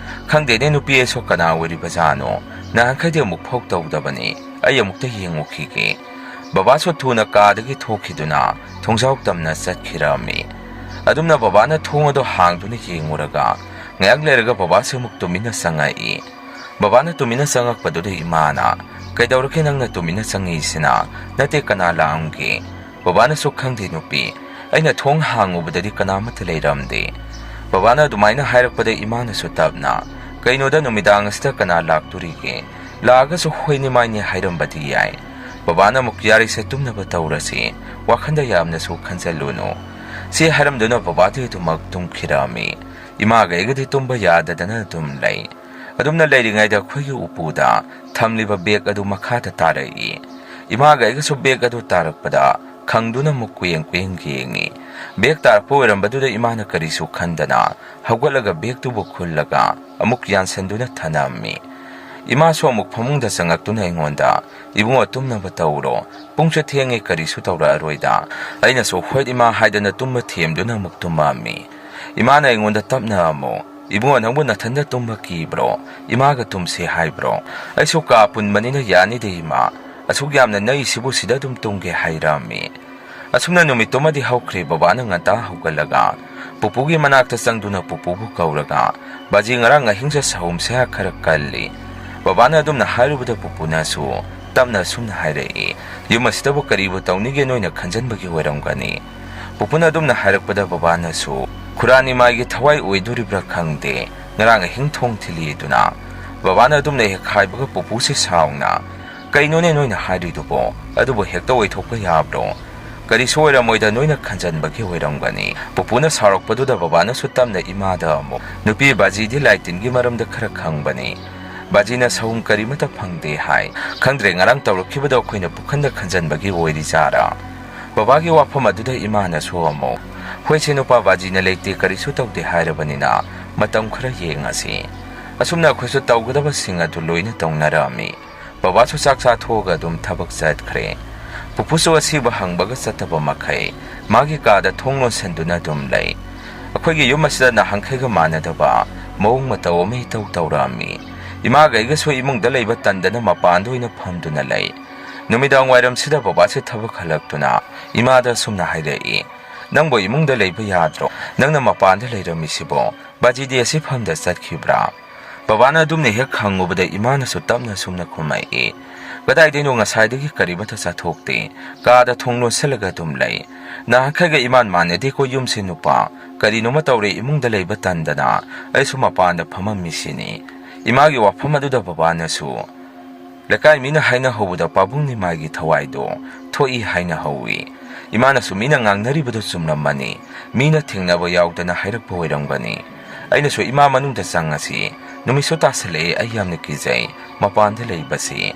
"ꯈꯪꯗꯦꯅꯦ ꯅꯨꯄꯤ, ꯑꯩꯁꯨ ꯀꯅꯥ ꯑꯣꯏꯔꯤꯕꯖꯥꯠꯅꯣ? ꯅꯍꯥꯟꯈꯩꯗꯤ ꯑꯃꯨꯛ ꯐꯥꯎ ꯇꯧꯗꯕꯅꯤ꯫ ꯑꯩ ꯑꯃꯨꯛꯇ ꯌꯦꯡꯉꯨꯈꯤꯒꯦ"꯫ ꯕꯕꯥꯁꯨ ꯊꯨꯅ ꯀꯥꯗꯒꯤ ꯊꯣꯛꯈꯤꯗꯨꯅ ꯊꯣꯡꯖꯥꯎ ꯇꯝꯅ ꯆꯠꯈꯤꯔꯝꯃꯤ꯫ ꯑꯗꯨꯝꯅ ꯕꯕꯥꯅ ꯊꯣꯡ ꯑꯗꯨ ꯍꯥꯡꯗꯨꯅ ꯌꯦꯡꯉꯨꯔꯒ, ꯉꯥꯏꯍꯥꯛ ꯂꯩꯔꯒ ꯕꯕꯥꯁꯨ ꯑꯃꯨꯛ ꯇꯨꯃꯤꯟꯅ ꯆꯪꯉꯛꯏ꯫ ꯕꯕꯥꯅ ꯇꯨꯃꯤꯟꯅ ꯆꯪꯉꯛꯄꯗꯨꯗ ꯏꯃꯥꯅ, "ꯀꯩꯗꯧꯔꯒꯦ ꯅꯪꯅ ꯇꯨꯃꯤꯟꯅ ꯆꯪꯉꯛꯏꯁꯤꯅ? ꯅꯠꯇꯦ, ꯀꯅꯥ ꯂꯥꯛꯑꯝꯒꯦ?" ꯕꯕꯥꯅꯁꯨ, "ꯈꯪꯗꯦ ꯅꯨꯄꯤ, ꯑꯩꯅ ꯊꯣꯡ ꯍꯥꯡꯉꯨꯕꯗꯗꯤ ꯀꯅꯥꯃꯠꯇ ꯂꯩꯔꯝꯗꯦ"꯫ ꯕꯕꯥꯅ ꯑꯗꯨꯃꯥꯏꯅ ꯍꯥꯏꯔꯛꯄꯗ ꯏꯃꯥꯅꯁꯨ ꯇꯞꯅ, "ꯀꯩꯅꯣꯗ, ꯅꯨꯃꯤꯗꯥꯡ ꯑꯁꯤꯗ ꯀꯅꯥ ꯂꯥꯛꯇꯣꯔꯤꯒꯦ? ꯂꯥꯛꯑꯒꯁꯨ ꯍꯣꯏꯅꯤ ꯃꯥꯏꯅꯤ ꯍꯥꯏꯔꯝꯕꯗꯤ ꯌꯥꯏ"꯫ ꯕꯕꯥꯅ ꯑꯃꯨꯛ, "ꯌꯥꯔꯦꯁꯦ, ꯇꯨꯝꯅꯕ ꯇꯧꯔꯁꯤ, ꯋꯥꯈꯟꯗ ꯌꯥꯝꯅꯁꯨ ꯈꯟꯖꯜꯂꯨꯅꯨ"꯫ ꯁꯤ ꯍꯥꯏꯔꯝꯗꯨꯅ ꯕꯕꯥꯗꯤ ꯑꯗꯨꯃꯛ ꯇꯨꯝꯈꯤꯔꯝꯃꯤ꯫ ꯏꯃꯥꯒ ꯑꯩꯒꯗꯤ ꯇꯨꯝꯕ ꯌꯥꯗꯗꯅ ꯑꯗꯨꯝ ꯂꯩ꯫ ꯑꯗꯨꯝꯅ ꯂꯩꯔꯤꯉꯩꯗ ꯑꯩꯈꯣꯏꯒꯤ ꯎꯄꯨꯗ ꯊꯝꯂꯤꯕ ꯕꯦꯒ ꯑꯗꯨ ꯃꯈꯥꯗ ꯇꯥꯔꯛꯏ꯫ ꯏꯃꯥꯒ ꯑꯩꯒꯁꯨ ꯕꯦꯒ ꯑꯗꯨ ꯇꯥꯔꯛꯄꯗ ꯈꯪꯗꯨꯅ ꯑꯃꯨꯛ ꯀꯨꯌꯦꯡ ꯀꯨꯌꯦꯡ ꯌꯦꯡꯉꯤ꯫ ꯕꯦꯒ ꯇꯥꯔꯛꯄ ꯑꯣꯏꯔꯝꯕꯗꯨꯗ ꯏꯃꯥꯅ ꯀꯔꯤꯁꯨ ꯈꯟꯗꯅ ꯍꯧꯒꯠꯂꯒ ꯕꯦꯒꯇꯨꯕꯨ ꯈꯨꯜꯂꯒ ꯑꯃꯨꯛ ꯌꯥꯟꯁꯟꯗꯨꯅ ꯊꯅꯝꯃꯤ꯫ ꯏꯃꯥꯁꯨ ꯑꯃꯨꯛ ꯐꯃꯨꯡꯗ ꯆꯪꯉꯛꯇꯨꯅ ꯑꯩꯉꯣꯟꯗ, "ꯏꯕꯨꯡꯉꯣ, ꯇꯨꯝꯅꯕ ꯇꯧꯔꯣ, ꯄꯨꯡꯁꯨ ꯊꯦꯡꯉꯦ, ꯀꯔꯤꯁꯨ ꯇꯧꯔꯛꯑꯔꯣꯏꯗ"꯫ ꯑꯩꯅꯁꯨ "ꯍꯣꯏ ꯏꯃꯥ" ꯍꯥꯏꯗꯅ ꯇꯨꯝꯕ ꯊꯦꯝꯗꯨꯅ ꯑꯃꯨꯛ ꯇꯨꯝꯃꯝꯃꯤ꯫ ꯏꯃꯥꯅ ꯑꯩꯉꯣꯟꯗ ꯇꯞꯅ ꯑꯃꯨꯛ, "ꯏꯕꯨꯡꯉꯣ, ꯅꯪꯕꯨ ꯅꯊꯟꯗ ꯇꯨꯝꯕ ꯀꯤꯕ꯭ꯔꯣ? ꯏꯃꯥꯒ ꯇꯨꯝꯁꯦ ꯍꯥꯏꯕ꯭ꯔꯣ?" ꯑꯩꯁꯨ "ꯀꯥ ꯄꯨꯟꯕꯅꯤꯅ ꯌꯥꯅꯤꯗ ꯏꯃꯥ, ꯑꯁꯨꯛ ꯌꯥꯝꯅ ꯅꯛꯏꯁꯤꯕꯨ ꯁꯤꯗ ꯑꯗꯨꯝ ꯇꯨꯝꯒꯦ" ꯍꯥꯏꯔꯝꯃꯤ꯫ ꯑꯁꯨꯝꯅ ꯅꯨꯃꯤꯠꯇꯨꯃꯗꯤ ꯍꯧꯈ꯭ꯔꯦ꯫ ꯕꯕꯥꯅ ꯉꯟꯇꯥ ꯍꯧꯒꯠꯂꯒ ꯄꯨꯄꯨꯒꯤ ꯃꯅꯥꯛꯇ ꯆꯪꯗꯨꯅ ꯄꯨꯄꯨꯕꯨ ꯀꯧꯔꯒ, "ꯕꯥꯖꯤ, ꯉꯔꯥꯡ ꯑꯍꯤꯡꯁꯦ ꯁꯍꯨꯝꯁꯦ ꯈꯔ ꯀꯜꯂꯤ꯫ ꯕꯕꯥꯅ ꯑꯗꯨꯝꯅ ꯍꯥꯏꯔꯨꯕꯗ ꯄꯨꯄꯨꯅꯁꯨ ꯇꯞꯅ ꯑꯁꯨꯝꯅ ꯍꯥꯏꯔꯛꯏ, 'ꯌꯨꯝ ꯑꯁꯤꯗꯕꯨ ꯀꯔꯤꯕꯨ ꯇꯧꯅꯤꯒꯦ ꯅꯣꯏꯅ ꯈꯟꯖꯟꯕꯒꯤ ꯑꯣꯏꯔꯝꯒꯅꯤ.'" ꯄꯨꯄꯨꯅ ꯑꯗꯨꯝꯅ ꯍꯥꯏꯔꯛꯄꯗ ꯕꯕꯥꯅꯁꯨ ꯈꯨꯔꯥ ꯅꯤꯃꯥꯏꯒꯤ ꯊꯋꯥꯏ ꯑꯣꯏꯗꯣꯔꯤꯕ꯭ꯔꯥ ꯈꯪꯗꯦ, ꯉꯔꯥꯡ ꯑꯍꯤꯡ ꯊꯣꯡ ꯊꯤꯜꯂꯤ ꯑꯗꯨꯅ꯫ ꯕꯕꯥꯅ ꯑꯗꯨꯝꯅ ꯍꯦꯛ ꯍꯥꯏꯕꯒ ꯄꯨꯄꯨꯁꯦ ꯁꯥꯎꯅ, "ꯀꯩꯅꯣꯅꯦ ꯅꯣꯏꯅ ꯍꯥꯏꯔꯤꯗꯨꯕꯣ? ꯑꯗꯨꯕꯨ ꯍꯦꯛꯇ ꯑꯣꯏꯊꯣꯛꯄ ꯌꯥꯕ꯭ꯔꯣ? ꯀꯔꯤꯁꯨ ꯑꯣꯏꯔꯝꯃꯣꯏꯗ, ꯅꯣꯏꯅ ꯈꯟꯖꯟꯕꯒꯤ ꯑꯣꯏꯔꯝꯒꯅꯤ"꯫ ꯄꯨꯄꯨꯅ ꯁꯥꯎꯔꯛꯄꯗꯨꯗ ꯕꯕꯥꯅꯁꯨ ꯇꯞꯅ ꯏꯃꯥꯗ ꯑꯃꯨꯛ, "ꯅꯨꯄꯤ, ꯕꯥꯖꯤꯗꯤ ꯂꯥꯏ ꯇꯤꯟꯒꯤ ꯃꯔꯝꯗ ꯈꯔ ꯈꯪꯕꯅꯤ꯫ ꯕꯥꯖꯤꯅ ꯁꯍꯨꯝ ꯀꯔꯤꯃꯠꯇ ꯐꯪꯗꯦ ꯍꯥꯏ꯫ ꯈꯪꯗ꯭ꯔꯦ, ꯉꯔꯥꯡ ꯇꯧꯔꯛꯈꯤꯕꯗꯣ ꯑꯩꯈꯣꯏꯅ ꯄꯨꯈꯟꯗ ꯈꯟꯖꯟꯕꯒꯤ ꯑꯣꯏꯔꯤꯖꯥꯔꯥ?" ꯕꯕꯥꯒꯤ ꯋꯥꯐꯝ ꯑꯗꯨꯗ ꯏꯃꯥꯅꯁꯨ ꯑꯃꯨꯛ, "ꯍꯣꯏꯁꯦ ꯅꯨꯄꯥ, ꯕꯥꯖꯤꯅ ꯂꯩꯇꯦ, ꯀꯔꯤꯁꯨ ꯇꯧꯗꯦ ꯍꯥꯏꯔꯕꯅꯤꯅ ꯃꯇꯝ ꯈꯔ ꯌꯦꯡꯉꯁꯤ"꯫ ꯑꯁꯨꯝꯅ ꯑꯩꯈꯣꯏꯁꯨ ꯇꯧꯒꯗꯕꯁꯤꯡ ꯑꯗꯨ ꯂꯣꯏꯅ ꯇꯧꯅꯔꯝꯃꯤ꯫ ꯕꯕꯥꯁꯨ ꯆꯥꯛ ꯆꯥꯊꯣꯛꯑꯒ ꯑꯗꯨꯝ ꯊꯕꯛ ꯆꯠꯈ꯭ꯔꯦ꯫ ꯄꯨꯄꯨꯁꯨ ꯑꯁꯤꯕ ꯍꯪꯕꯒ ꯆꯠꯇꯕ ꯃꯈꯩ ꯃꯥꯒꯤ ꯀꯥꯗ ꯊꯣꯡ ꯂꯣꯟꯁꯤꯟꯗꯨꯅ ꯑꯗꯨꯝ ꯂꯩ꯫ ꯑꯩꯈꯣꯏꯒꯤ ꯌꯨꯝ ꯑꯁꯤꯗ ꯅꯍꯥꯟꯈꯩꯒ ꯃꯥꯟꯅꯗꯕ ꯃꯑꯣꯡ ꯃꯇꯧ ꯑꯃ ꯏꯇꯧ ꯇꯧꯔꯛꯑꯝꯃꯤ꯫ ꯏꯃꯥꯒ ꯑꯩꯒꯁꯨ ꯏꯃꯨꯡꯗ ꯂꯩꯕ ꯇꯟꯗꯅ ꯃꯄꯥꯟꯗ ꯑꯣꯏꯅ ꯐꯝꯗꯨꯅ ꯂꯩ꯫ ꯅꯨꯃꯤꯗꯥꯡ ꯋꯥꯏꯔꯝꯁꯤꯗ ꯕꯕꯥꯁꯦ ꯊꯕꯛ ꯍꯜꯂꯛꯇꯨꯅ ꯏꯃꯥꯗ ꯑꯁꯨꯝꯅ ꯍꯥꯏꯔꯛꯏ, "ꯅꯪꯕꯨ ꯏꯃꯨꯡꯗ ꯂꯩꯕ ꯌꯥꯗ꯭ꯔꯣ? ꯅꯪꯅ ꯃꯄꯥꯟꯗ ꯂꯩꯔꯝꯃꯤꯁꯤꯕꯣ? ꯕꯥꯖꯤꯗꯤ ꯑꯁꯤ ꯐꯝꯗ ꯆꯠꯈꯤꯕ꯭ꯔꯥ?" ꯕꯕꯥꯅ ꯑꯗꯨꯝꯅ ꯍꯦꯛ ꯍꯪꯉꯨꯕꯗ ꯏꯃꯥꯅꯁꯨ ꯇꯞꯅ ꯑꯁꯨꯝꯅ ꯈꯨꯝꯃꯛꯏ, "ꯀꯗꯥꯏꯗꯩꯅꯣ, ꯉꯁꯥꯏꯗꯒꯤ ꯀꯔꯤꯃꯠꯇ ꯆꯥꯊꯣꯛꯇꯦ꯫ ꯀꯥꯗ ꯊꯣꯡ ꯂꯣꯟꯁꯤꯜꯂꯒ ꯑꯗꯨꯝ ꯂꯩ꯫ ꯅꯍꯥꯟꯈꯩꯒ ꯏꯃꯥꯟ ꯃꯥꯟꯅꯗꯦꯀꯣ ꯌꯨꯝꯁꯦ ꯅꯨꯄꯥ꯫ ꯀꯔꯤꯅꯣꯃ ꯇꯧꯔꯦ ꯏꯃꯨꯡꯗ ꯂꯩꯕ ꯇꯟꯗꯅ ꯑꯩꯁꯨ ꯃꯄꯥꯟꯗ ꯐꯝꯃꯝꯃꯤꯁꯤꯅꯤ"꯫ ꯏꯃꯥꯒꯤ ꯋꯥꯐꯝ ꯑꯗꯨꯗ ꯕꯕꯥꯅꯁꯨ, "ꯂꯩꯀꯥꯏ ꯃꯤꯅ ꯍꯥꯏꯅꯍꯧꯕꯗ ꯄꯥꯕꯨꯡ ꯅꯤꯃꯥꯏꯒꯤ ꯊꯋꯥꯏꯗꯣ ꯊꯣꯛꯏ ꯍꯥꯏꯅꯍꯧꯏ꯫ ꯏꯃꯥꯅꯁꯨ ꯃꯤꯅ ꯉꯥꯡꯅꯔꯤꯕꯗꯨ ꯆꯨꯝꯂꯝꯃꯅꯤ꯫ ꯃꯤꯅ ꯊꯦꯡꯅꯕ ꯌꯥꯎꯗꯅ ꯍꯥꯏꯔꯛꯄ ꯑꯣꯏꯔꯝꯒꯅꯤ꯫ ꯑꯩꯅꯁꯨ ꯏꯃꯥ ꯃꯅꯨꯡꯗ ꯆꯪꯉꯁꯤ꯫ ꯅꯨꯃꯤꯠꯁꯨ ꯇꯥꯁꯜꯂꯛꯑꯦ, ꯑꯩ ꯌꯥꯝꯅ ꯀꯤꯖꯩ ꯃꯄꯥꯟꯗ ꯂꯩꯕꯁꯤ"꯫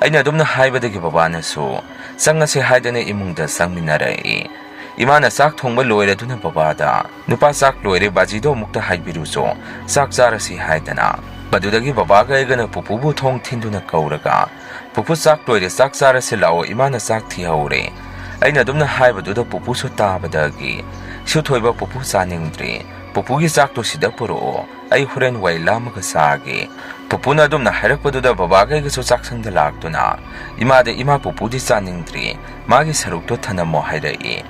ꯑꯩꯅ ꯑꯗꯨꯝꯅ ꯍꯥꯏꯕꯗꯒꯤ ꯕꯕꯥꯅꯁꯨ ꯆꯪꯉꯁꯦ ꯍꯥꯏꯗꯅ ꯏꯃꯨꯡꯗ ꯆꯪꯃꯤꯟꯅꯔꯛꯏ꯫ ꯏꯃꯥꯅ ꯆꯥꯛ ꯊꯣꯡꯕ ꯂꯣꯏꯔꯗꯨꯅ ꯕꯕꯥꯗ, "ꯅꯨꯄꯥ, ꯆꯥꯛ ꯂꯣꯏꯔꯦ, ꯕꯥꯖꯤꯗꯣ ꯑꯃꯨꯛꯇ ꯍꯥꯏꯕꯤꯔꯨꯆꯣ, ꯆꯥꯛ ꯆꯥꯔꯁꯤ" ꯍꯥꯏꯗꯅ꯫ ꯃꯗꯨꯗꯒꯤ ꯕꯕꯥꯒ ꯑꯩꯒꯅ ꯄꯨꯄꯨꯕꯨ ꯊꯣꯡ ꯊꯤꯟꯗꯨꯅ ꯀꯧꯔꯒ, "ꯄꯨꯄꯨ, ꯆꯥꯛ ꯂꯣꯏꯔꯦ, ꯆꯥꯛ ꯆꯥꯔꯁꯤ ꯂꯥꯛꯑꯣ, ꯏꯃꯥꯅ ꯆꯥꯛ ꯊꯤꯍꯧꯔꯦ"꯫ ꯑꯩꯅ ꯑꯗꯨꯝꯅ ꯍꯥꯏꯕꯗꯨꯗ ꯄꯨꯄꯨꯁꯨ ꯇꯥꯕꯗꯒꯤ, "ꯁꯨꯊꯣꯏꯕ, ꯄꯨꯄꯨ ꯆꯥꯅꯤꯡꯗ꯭ꯔꯦ, ꯄꯨꯄꯨꯒꯤ ꯆꯥꯛꯇꯣ ꯁꯤꯗ ꯄꯨꯔꯛꯑꯣ, ꯑꯩ ꯍꯣꯔꯦꯟ ꯋꯥꯏ ꯂꯥꯝꯃꯒ ꯆꯥꯒꯦ"꯫ ꯄꯨꯄꯨꯅ ꯑꯗꯨꯝꯅ ꯍꯥꯏꯔꯛꯄꯗꯨꯗ ꯕꯕꯥꯒ ꯑꯩꯒꯁꯨ ꯆꯥꯛꯁꯪꯗ ꯂꯥꯛꯇꯨꯅ, "ꯏꯃꯥꯗ, ꯏꯃꯥ, ꯄꯨꯄꯨꯗꯤ ꯆꯥꯅꯤꯡꯗ꯭ꯔꯤ, ꯃꯥꯒꯤ ꯁꯔꯨꯛꯇꯣ ꯊꯅꯝꯃꯣ" ꯍꯥꯏꯔꯛꯏ꯫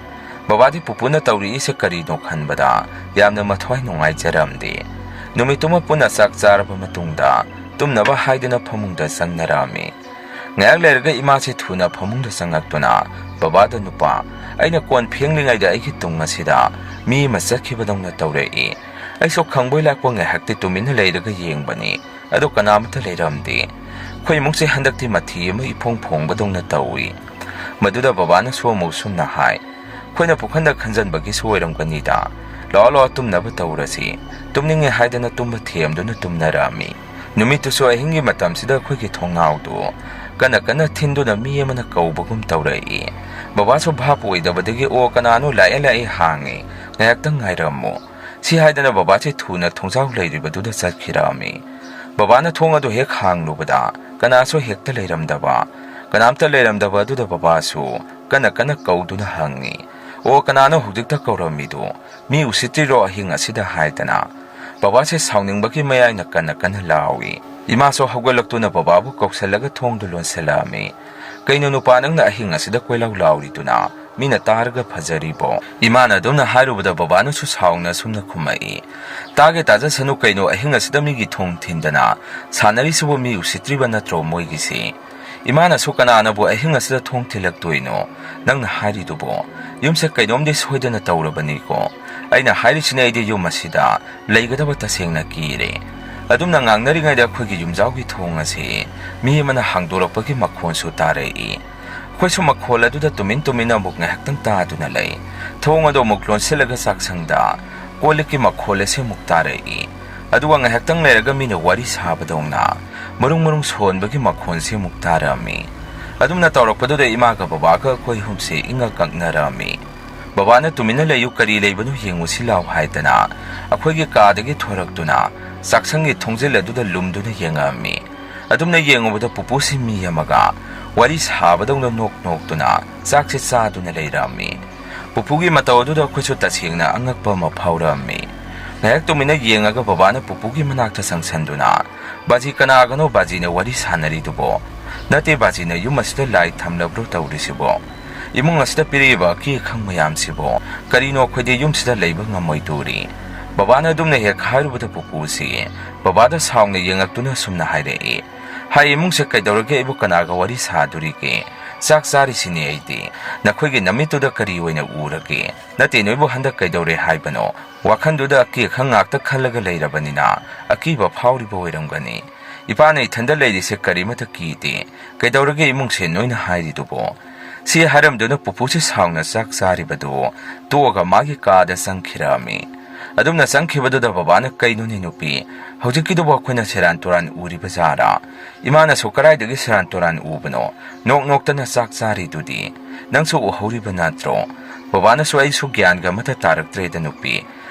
ꯕꯕꯥꯗꯤ ꯄꯨꯄꯨꯅ ꯇꯧꯔꯛꯏꯁꯦ ꯀꯔꯤꯅꯣ ꯈꯟꯕꯗ ꯌꯥꯝꯅ ꯃꯊ꯭ꯋꯥꯏ ꯅꯨꯡꯉꯥꯏꯖꯔꯝꯗꯦ꯫ ꯅꯨꯃꯤꯠꯇꯨꯃ ꯄꯨꯟꯅ ꯆꯥꯛ ꯆꯥꯔꯕ ꯃꯇꯨꯡꯗ ꯇꯨꯝꯅꯕ ꯍꯥꯏꯗꯨꯅ ꯐꯃꯨꯡꯗ ꯆꯪꯅꯔꯝꯃꯤ꯫ ꯉꯥꯏꯍꯥꯛ ꯂꯩꯔꯒ ꯏꯃꯥꯁꯦ ꯊꯨꯅ ꯐꯃꯨꯡꯗ ꯆꯪꯉꯛꯇꯨꯅ, "ꯕꯕꯥꯗ, ꯅꯨꯄꯥ, ꯑꯩꯅ ꯀꯣꯟ ꯐꯦꯡꯂꯤꯉꯩꯗ ꯑꯩꯒꯤ ꯇꯨꯡ ꯑꯁꯤꯗ ꯃꯤ ꯑꯃ ꯆꯠꯈꯤꯕꯗꯧꯅ ꯇꯧꯔꯛꯏ꯫ ꯑꯩꯁꯨ ꯈꯪꯕꯣꯏ ꯂꯥꯛꯄꯣꯏ ꯉꯥꯏꯍꯥꯛꯇꯤ ꯇꯨꯃꯤꯟꯅ ꯂꯩꯔꯒ ꯌꯦꯡꯕꯅꯤ, ꯑꯗꯣ ꯀꯅꯥꯃꯠꯇ ꯂꯩꯔꯝꯗꯦ꯫ ꯑꯩꯈꯣꯏ ꯏꯃꯨꯡꯁꯦ ꯍꯟꯗꯛꯇꯤ ꯃꯊꯤ ꯑꯃ ꯏꯐꯣꯡ ꯐꯣꯡꯕꯗꯧꯅ ꯇꯧꯏ"꯫ ꯃꯗꯨꯗ ꯕꯕꯥꯅꯁꯨ ꯑꯃꯨꯛ ꯁꯨꯝꯅ ꯍꯥꯏ, "ꯑꯩꯈꯣꯏꯅ ꯄꯨꯈꯟꯗ ꯈꯟꯖꯟꯕꯒꯤꯁꯨ ꯑꯣꯏꯔꯝꯒꯅꯤꯗ꯫ ꯂꯥꯛꯑꯣ, ꯂꯥꯛꯑꯣ, ꯇꯨꯝꯅꯕ ꯇꯧꯔꯁꯤ꯫ ꯇꯨꯝꯅꯤꯡꯉꯦ ꯍꯥꯏꯗꯅ ꯇꯨꯝꯕ ꯊꯦꯝꯗꯨꯅ ꯇꯨꯝꯅꯔꯛꯑꯝꯃꯤ"꯫ ꯅꯨꯃꯤꯠꯇꯨꯁꯨ ꯑꯍꯤꯡꯒꯤ ꯃꯇꯝꯁꯤꯗ ꯑꯩꯈꯣꯏꯒꯤ ꯊꯣꯡꯅꯥꯎꯗꯨ ꯀꯟꯅ ꯀꯟꯅ ꯊꯤꯟꯗꯨꯅ ꯃꯤ ꯑꯃꯅ ꯀꯧꯕꯒꯨꯝ ꯇꯧꯔꯛꯏ꯫ ꯕꯕꯥꯁꯨ ꯚꯥꯞ ꯑꯣꯏꯗꯕꯗꯒꯤ, "ꯑꯣ, ꯀꯅꯥꯅꯣ, ꯂꯥꯛꯑꯦ, ꯂꯥꯛꯑꯦ, ꯍꯥꯡꯉꯦ, ꯉꯥꯏꯍꯥꯛꯇꯪ ꯉꯥꯏꯔꯝꯃꯨ"꯫ ꯁꯤ ꯍꯥꯏꯗꯅ ꯕꯕꯥꯁꯦ ꯊꯨꯅ ꯊꯣꯡꯖꯥꯎ ꯂꯩꯔꯤꯕꯗꯨꯗ ꯆꯠꯈꯤꯔꯛꯑꯝꯃꯤ꯫ ꯕꯕꯥꯅ ꯊꯣꯡ ꯑꯗꯨ ꯍꯦꯛ ꯍꯥꯡꯂꯨꯕꯗ ꯀꯅꯥꯁꯨ ꯍꯦꯛꯇ ꯂꯩꯔꯝꯗꯕ꯫ ꯀꯅꯥꯝꯇ ꯂꯩꯔꯝꯗꯕ ꯑꯗꯨꯗ ꯕꯕꯥꯁꯨ ꯀꯟꯅ ꯀꯟꯅ ꯀꯧꯗꯨꯅ ꯍꯪꯉꯤ, "ꯑꯣ, ꯀꯅꯥꯅꯣ ꯍꯧꯖꯤꯛꯇ ꯀꯧꯔꯝꯃꯤꯗꯨ? ꯃꯤ ꯎꯁꯤꯠꯇ꯭ꯔꯤꯔꯣ ꯑꯍꯤꯡ ꯑꯁꯤꯗ?" ꯍꯥꯏꯗꯅ꯫ ꯕꯕꯥꯁꯦ ꯁꯥꯎꯅꯤꯡꯕꯒꯤ ꯃꯌꯥꯏꯅ ꯀꯟꯅ ꯀꯟꯅ ꯂꯥꯎꯏ꯫ ꯏꯃꯥꯁꯨ ꯍꯧꯒꯠꯂꯛꯇꯨꯅ ꯕꯕꯥꯕꯨ ꯀꯧꯁꯜꯂꯒ ꯊꯣꯡꯗꯨ ꯂꯣꯟꯁꯤꯜꯂꯛꯑꯝꯃꯤ꯫ "ꯀꯩꯅꯣ ꯅꯨꯄꯥ, ꯅꯪꯅ ꯑꯍꯤꯡ ꯑꯁꯤꯗ ꯀꯣꯏꯂꯥꯎ ꯂꯥꯎꯔꯤꯗꯨꯅ? ꯃꯤꯅ ꯇꯥꯔꯒ ꯐꯖꯔꯤꯕꯣ?" ꯏꯃꯥꯅ ꯑꯗꯨꯝꯅ ꯍꯥꯏꯔꯨꯕꯗ ꯕꯕꯥꯅꯁꯨ ꯁꯥꯎꯅ ꯑꯁꯨꯝꯅ ꯈꯨꯝꯃꯛꯏ, "ꯇꯥꯒꯦ ꯇꯥꯖꯁꯅꯨ, ꯀꯩꯅꯣ ꯑꯍꯤꯡ ꯑꯁꯤꯗ ꯃꯤꯒꯤ ꯊꯣꯡ ꯊꯤꯟꯗꯅ ꯁꯥꯟꯅꯔꯤꯁꯤꯕꯨ ꯃꯤ ꯎꯁꯤꯠꯇ꯭ꯔꯤꯕ ꯅꯠꯇ꯭ꯔꯣ ꯃꯣꯏꯒꯤꯁꯤ?" ꯏꯃꯥꯅꯁꯨ, "ꯀꯅꯥꯅꯕꯨ ꯑꯍꯤꯡ ꯑꯁꯤꯗ ꯊꯣꯡ ꯊꯤꯜꯂꯛꯇꯣꯏꯅꯣ? ꯅꯪꯅ ꯍꯥꯏꯔꯤꯗꯨꯕꯣ? ꯌꯨꯝꯁꯦ ꯀꯩꯅꯣꯝꯗꯤ ꯁꯣꯏꯗꯅ ꯇꯧꯔꯕꯅꯤꯀꯣ꯫ ꯑꯩꯅ ꯍꯥꯏꯔꯤꯁꯤꯅꯦ, ꯑꯩꯗꯤ ꯌꯨꯝ ꯑꯁꯤꯗ ꯂꯩꯒꯗꯕ ꯇꯁꯦꯡꯅ ꯀꯤꯔꯦ"꯫ ꯑꯗꯨꯝꯅ ꯉꯥꯡꯅꯔꯤꯉꯩꯗ ꯑꯩꯈꯣꯏꯒꯤ ꯌꯨꯝꯖꯥꯎꯒꯤ ꯊꯣꯡ ꯑꯁꯤ ꯃꯤ ꯑꯃꯅ ꯍꯥꯡꯗꯣꯔꯛꯄꯒꯤ ꯃꯈꯣꯟꯁꯨ ꯇꯥꯔꯛꯏ꯫ ꯑꯩꯈꯣꯏꯁꯨ ꯃꯈꯣꯜ ꯑꯗꯨꯗ ꯇꯨꯃꯤꯟ ꯇꯨꯃꯤꯟꯅ ꯑꯃꯨꯛ ꯉꯥꯏꯍꯥꯛꯇꯪ ꯇꯥꯗꯨꯅ ꯂꯩ꯫ ꯊꯣꯡ ꯑꯗꯨ ꯑꯃꯨꯛ ꯂꯣꯟꯁꯤꯜꯂꯒ ꯆꯥꯛꯁꯪꯗ ꯀꯣꯜ ꯂꯤꯛꯀꯤ ꯃꯈꯣꯜ ꯑꯁꯤ ꯑꯃꯨꯛ ꯇꯥꯔꯛꯏ꯫ ꯑꯗꯨꯒ ꯉꯥꯏꯍꯥꯛꯇꯪ ꯂꯩꯔꯒ ꯃꯤꯅ ꯋꯥꯔꯤ ꯁꯥꯕꯗꯧꯅ ꯃꯔꯨꯡ ꯃꯔꯨꯡ ꯁꯣꯟꯕꯒꯤ ꯃꯈꯣꯟꯁꯤ ꯑꯃꯨꯛ ꯇꯥꯔꯛꯑꯝꯃꯤ꯫ ꯑꯗꯨꯝꯅ ꯇꯧꯔꯛꯄꯗꯨꯗ ꯏꯃꯥꯒ ꯕꯕꯥꯒ ꯑꯩꯈꯣꯏ ꯑꯍꯨꯝꯁꯦ ꯏꯉꯛ ꯉꯛꯅꯔꯝꯃꯤ꯫ ꯕꯕꯥꯅ "ꯇꯨꯃꯤꯟꯅ ꯂꯩꯌꯨ, ꯀꯔꯤ ꯂꯩꯕꯅꯣ ꯌꯦꯡꯉꯨꯁꯤ ꯂꯥꯎ" ꯍꯥꯏꯗꯅ ꯑꯩꯈꯣꯏꯒꯤ ꯀꯥꯗꯒꯤ ꯊꯣꯔꯛꯇꯨꯅ ꯆꯥꯛꯁꯪꯒꯤ ꯊꯣꯡꯖꯤꯜ ꯑꯗꯨꯗ ꯂꯨꯝꯗꯨꯅ ꯌꯦꯡꯉꯛꯑꯝꯃꯤ꯫ ꯑꯗꯨꯝꯅ ꯌꯦꯡꯉꯨꯕꯗ ꯄꯨꯄꯨꯁꯤ ꯃꯤ ꯑꯃꯒ ꯋꯥꯔꯤ ꯁꯥꯕꯗꯧꯅ ꯅꯣꯛ ꯅꯣꯛꯇꯨꯅ ꯆꯥꯛꯁꯦ ꯆꯥꯗꯨꯅ ꯂꯩꯔꯝꯃꯤ꯫ ꯄꯨꯄꯨꯒꯤ ꯃꯇꯧ ꯑꯗꯨꯗ ꯑꯩꯈꯣꯏꯁꯨ ꯇꯁꯦꯡꯅ ꯑꯉꯛꯄ ꯑꯃ ꯐꯥꯎꯔꯝꯃꯤ꯫ ꯉꯥꯏꯍꯥꯛ ꯇꯨꯃꯤꯟꯅ ꯌꯦꯡꯉꯒ ꯕꯕꯥꯅ ꯄꯨꯄꯨꯒꯤ ꯃꯅꯥꯛꯇ ꯆꯪꯁꯟꯗꯨꯅ, "ꯕꯥꯖꯤ ꯀꯅꯥꯒꯅꯣ ꯕꯥꯖꯤꯅ ꯋꯥꯔꯤ ꯁꯥꯟꯅꯔꯤꯗꯨꯕꯣ? ꯅꯠꯇꯦ ꯕꯥꯖꯤꯅ ꯌꯨꯝ ꯑꯁꯤꯗ ꯂꯥꯏ ꯊꯝꯂꯕ꯭ꯔꯣ ꯇꯧꯔꯤꯁꯤꯕꯣ? ꯏꯃꯨꯡ ꯑꯁꯤꯗ ꯄꯤꯔꯛꯏꯕ ꯑꯀꯤ ꯑꯈꯪ ꯃꯌꯥꯝꯁꯤꯕꯣ? ꯀꯔꯤꯅꯣ ꯑꯩꯈꯣꯏꯗꯤ ꯌꯨꯝꯁꯤꯗ ꯂꯩꯕ ꯉꯝꯃꯣꯏꯗꯣꯔꯤ"꯫ ꯕꯕꯥꯅ ꯑꯗꯨꯝꯅ ꯍꯦꯛ ꯍꯥꯏꯔꯨꯕꯗ ꯄꯨꯄꯨꯁꯤ ꯕꯕꯥꯗ ꯁꯥꯎꯅ ꯌꯦꯡꯉꯛꯇꯨꯅ ꯑꯁꯨꯝꯅ ꯍꯥꯏꯔꯛꯏ, "ꯍꯥꯏ ꯏꯃꯨꯡꯁꯦ ꯀꯩꯗꯧꯔꯒꯦ? ꯑꯩꯕꯨ ꯀꯅꯥꯒ ꯋꯥꯔꯤ ꯁꯥꯗꯣꯔꯤꯒꯦ? ꯆꯥꯛ ꯆꯥꯔꯤꯁꯤꯅꯦ ꯑꯩꯗꯤ꯫ ꯅꯈꯣꯏꯒꯤ ꯅꯃꯤꯠꯇꯨꯗ ꯀꯔꯤ ꯑꯣꯏꯅ ꯎꯔꯒꯦ? ꯅꯠꯇꯦ ꯅꯣꯏꯕꯨ ꯍꯟꯗꯛ ꯀꯩꯗꯧꯔꯦ ꯍꯥꯏꯕꯅꯣ? ꯋꯥꯈꯜꯗꯨꯗ ꯑꯀꯤ ꯑꯈꯪ ꯉꯥꯛꯇ ꯈꯜꯂꯒ ꯂꯩꯔꯕꯅꯤꯅ ꯑꯀꯤꯕ ꯐꯥꯎꯔꯤꯕ ꯑꯣꯏꯔꯝꯒꯅꯤ꯫ ꯏꯄꯥꯅ ꯏꯊꯟꯗ ꯂꯩꯔꯤꯁꯦ ꯀꯔꯤꯃꯇ ꯀꯤꯗꯦ꯫ ꯀꯩꯗꯧꯔꯒꯦ ꯏꯃꯨꯡꯁꯦ ꯅꯣꯏꯅ ꯍꯥꯏꯔꯤꯗꯨꯕꯣ?" ꯁꯤ ꯍꯥꯏꯔꯝꯗꯨꯅ ꯄꯨꯄꯨꯁꯤ ꯁꯥꯎꯅ ꯆꯥꯛ ꯆꯥꯔꯤꯕꯗꯨ ꯇꯣꯛꯑꯒ ꯃꯥꯒꯤ ꯀꯥꯗ ꯆꯪꯈꯤꯔꯛꯑꯝꯃꯤ꯫ ꯑꯗꯨꯝꯅ ꯆꯪꯈꯤꯕꯗꯨꯗ ꯕꯕꯥꯅ, "ꯀꯩꯅꯣꯅꯦ ꯅꯨꯄꯤ, ꯍꯧꯖꯤꯛꯀꯤꯗꯨꯕꯨ ꯑꯩꯈꯣꯏꯅ ꯁꯦꯔꯥꯟ ꯇꯨꯔꯥꯟ ꯎꯔꯤꯕ ꯖꯥꯔꯥ? ꯏꯃꯥꯅꯁꯨ ꯀꯗꯥꯏꯗꯒꯤ ꯁꯦꯔꯥꯟ ꯇꯨꯔꯥꯟ ꯎꯕꯅꯣ? ꯅꯣꯛ ꯅꯣꯛꯇꯅ ꯆꯥꯛ ꯆꯥꯔꯤꯗꯨꯗꯤ ꯅꯪꯁꯨ ꯎꯍꯧꯔꯤꯕ ꯅꯠꯇ꯭ꯔꯣ?" ꯕꯕꯥꯅꯁꯨ, "ꯑꯩꯁꯨ ꯒ꯭ꯌꯥꯟꯒ ꯑꯃꯠꯇ ꯇꯥꯔꯛꯇ꯭ꯔꯦꯗ ꯅꯨꯄꯤ꯫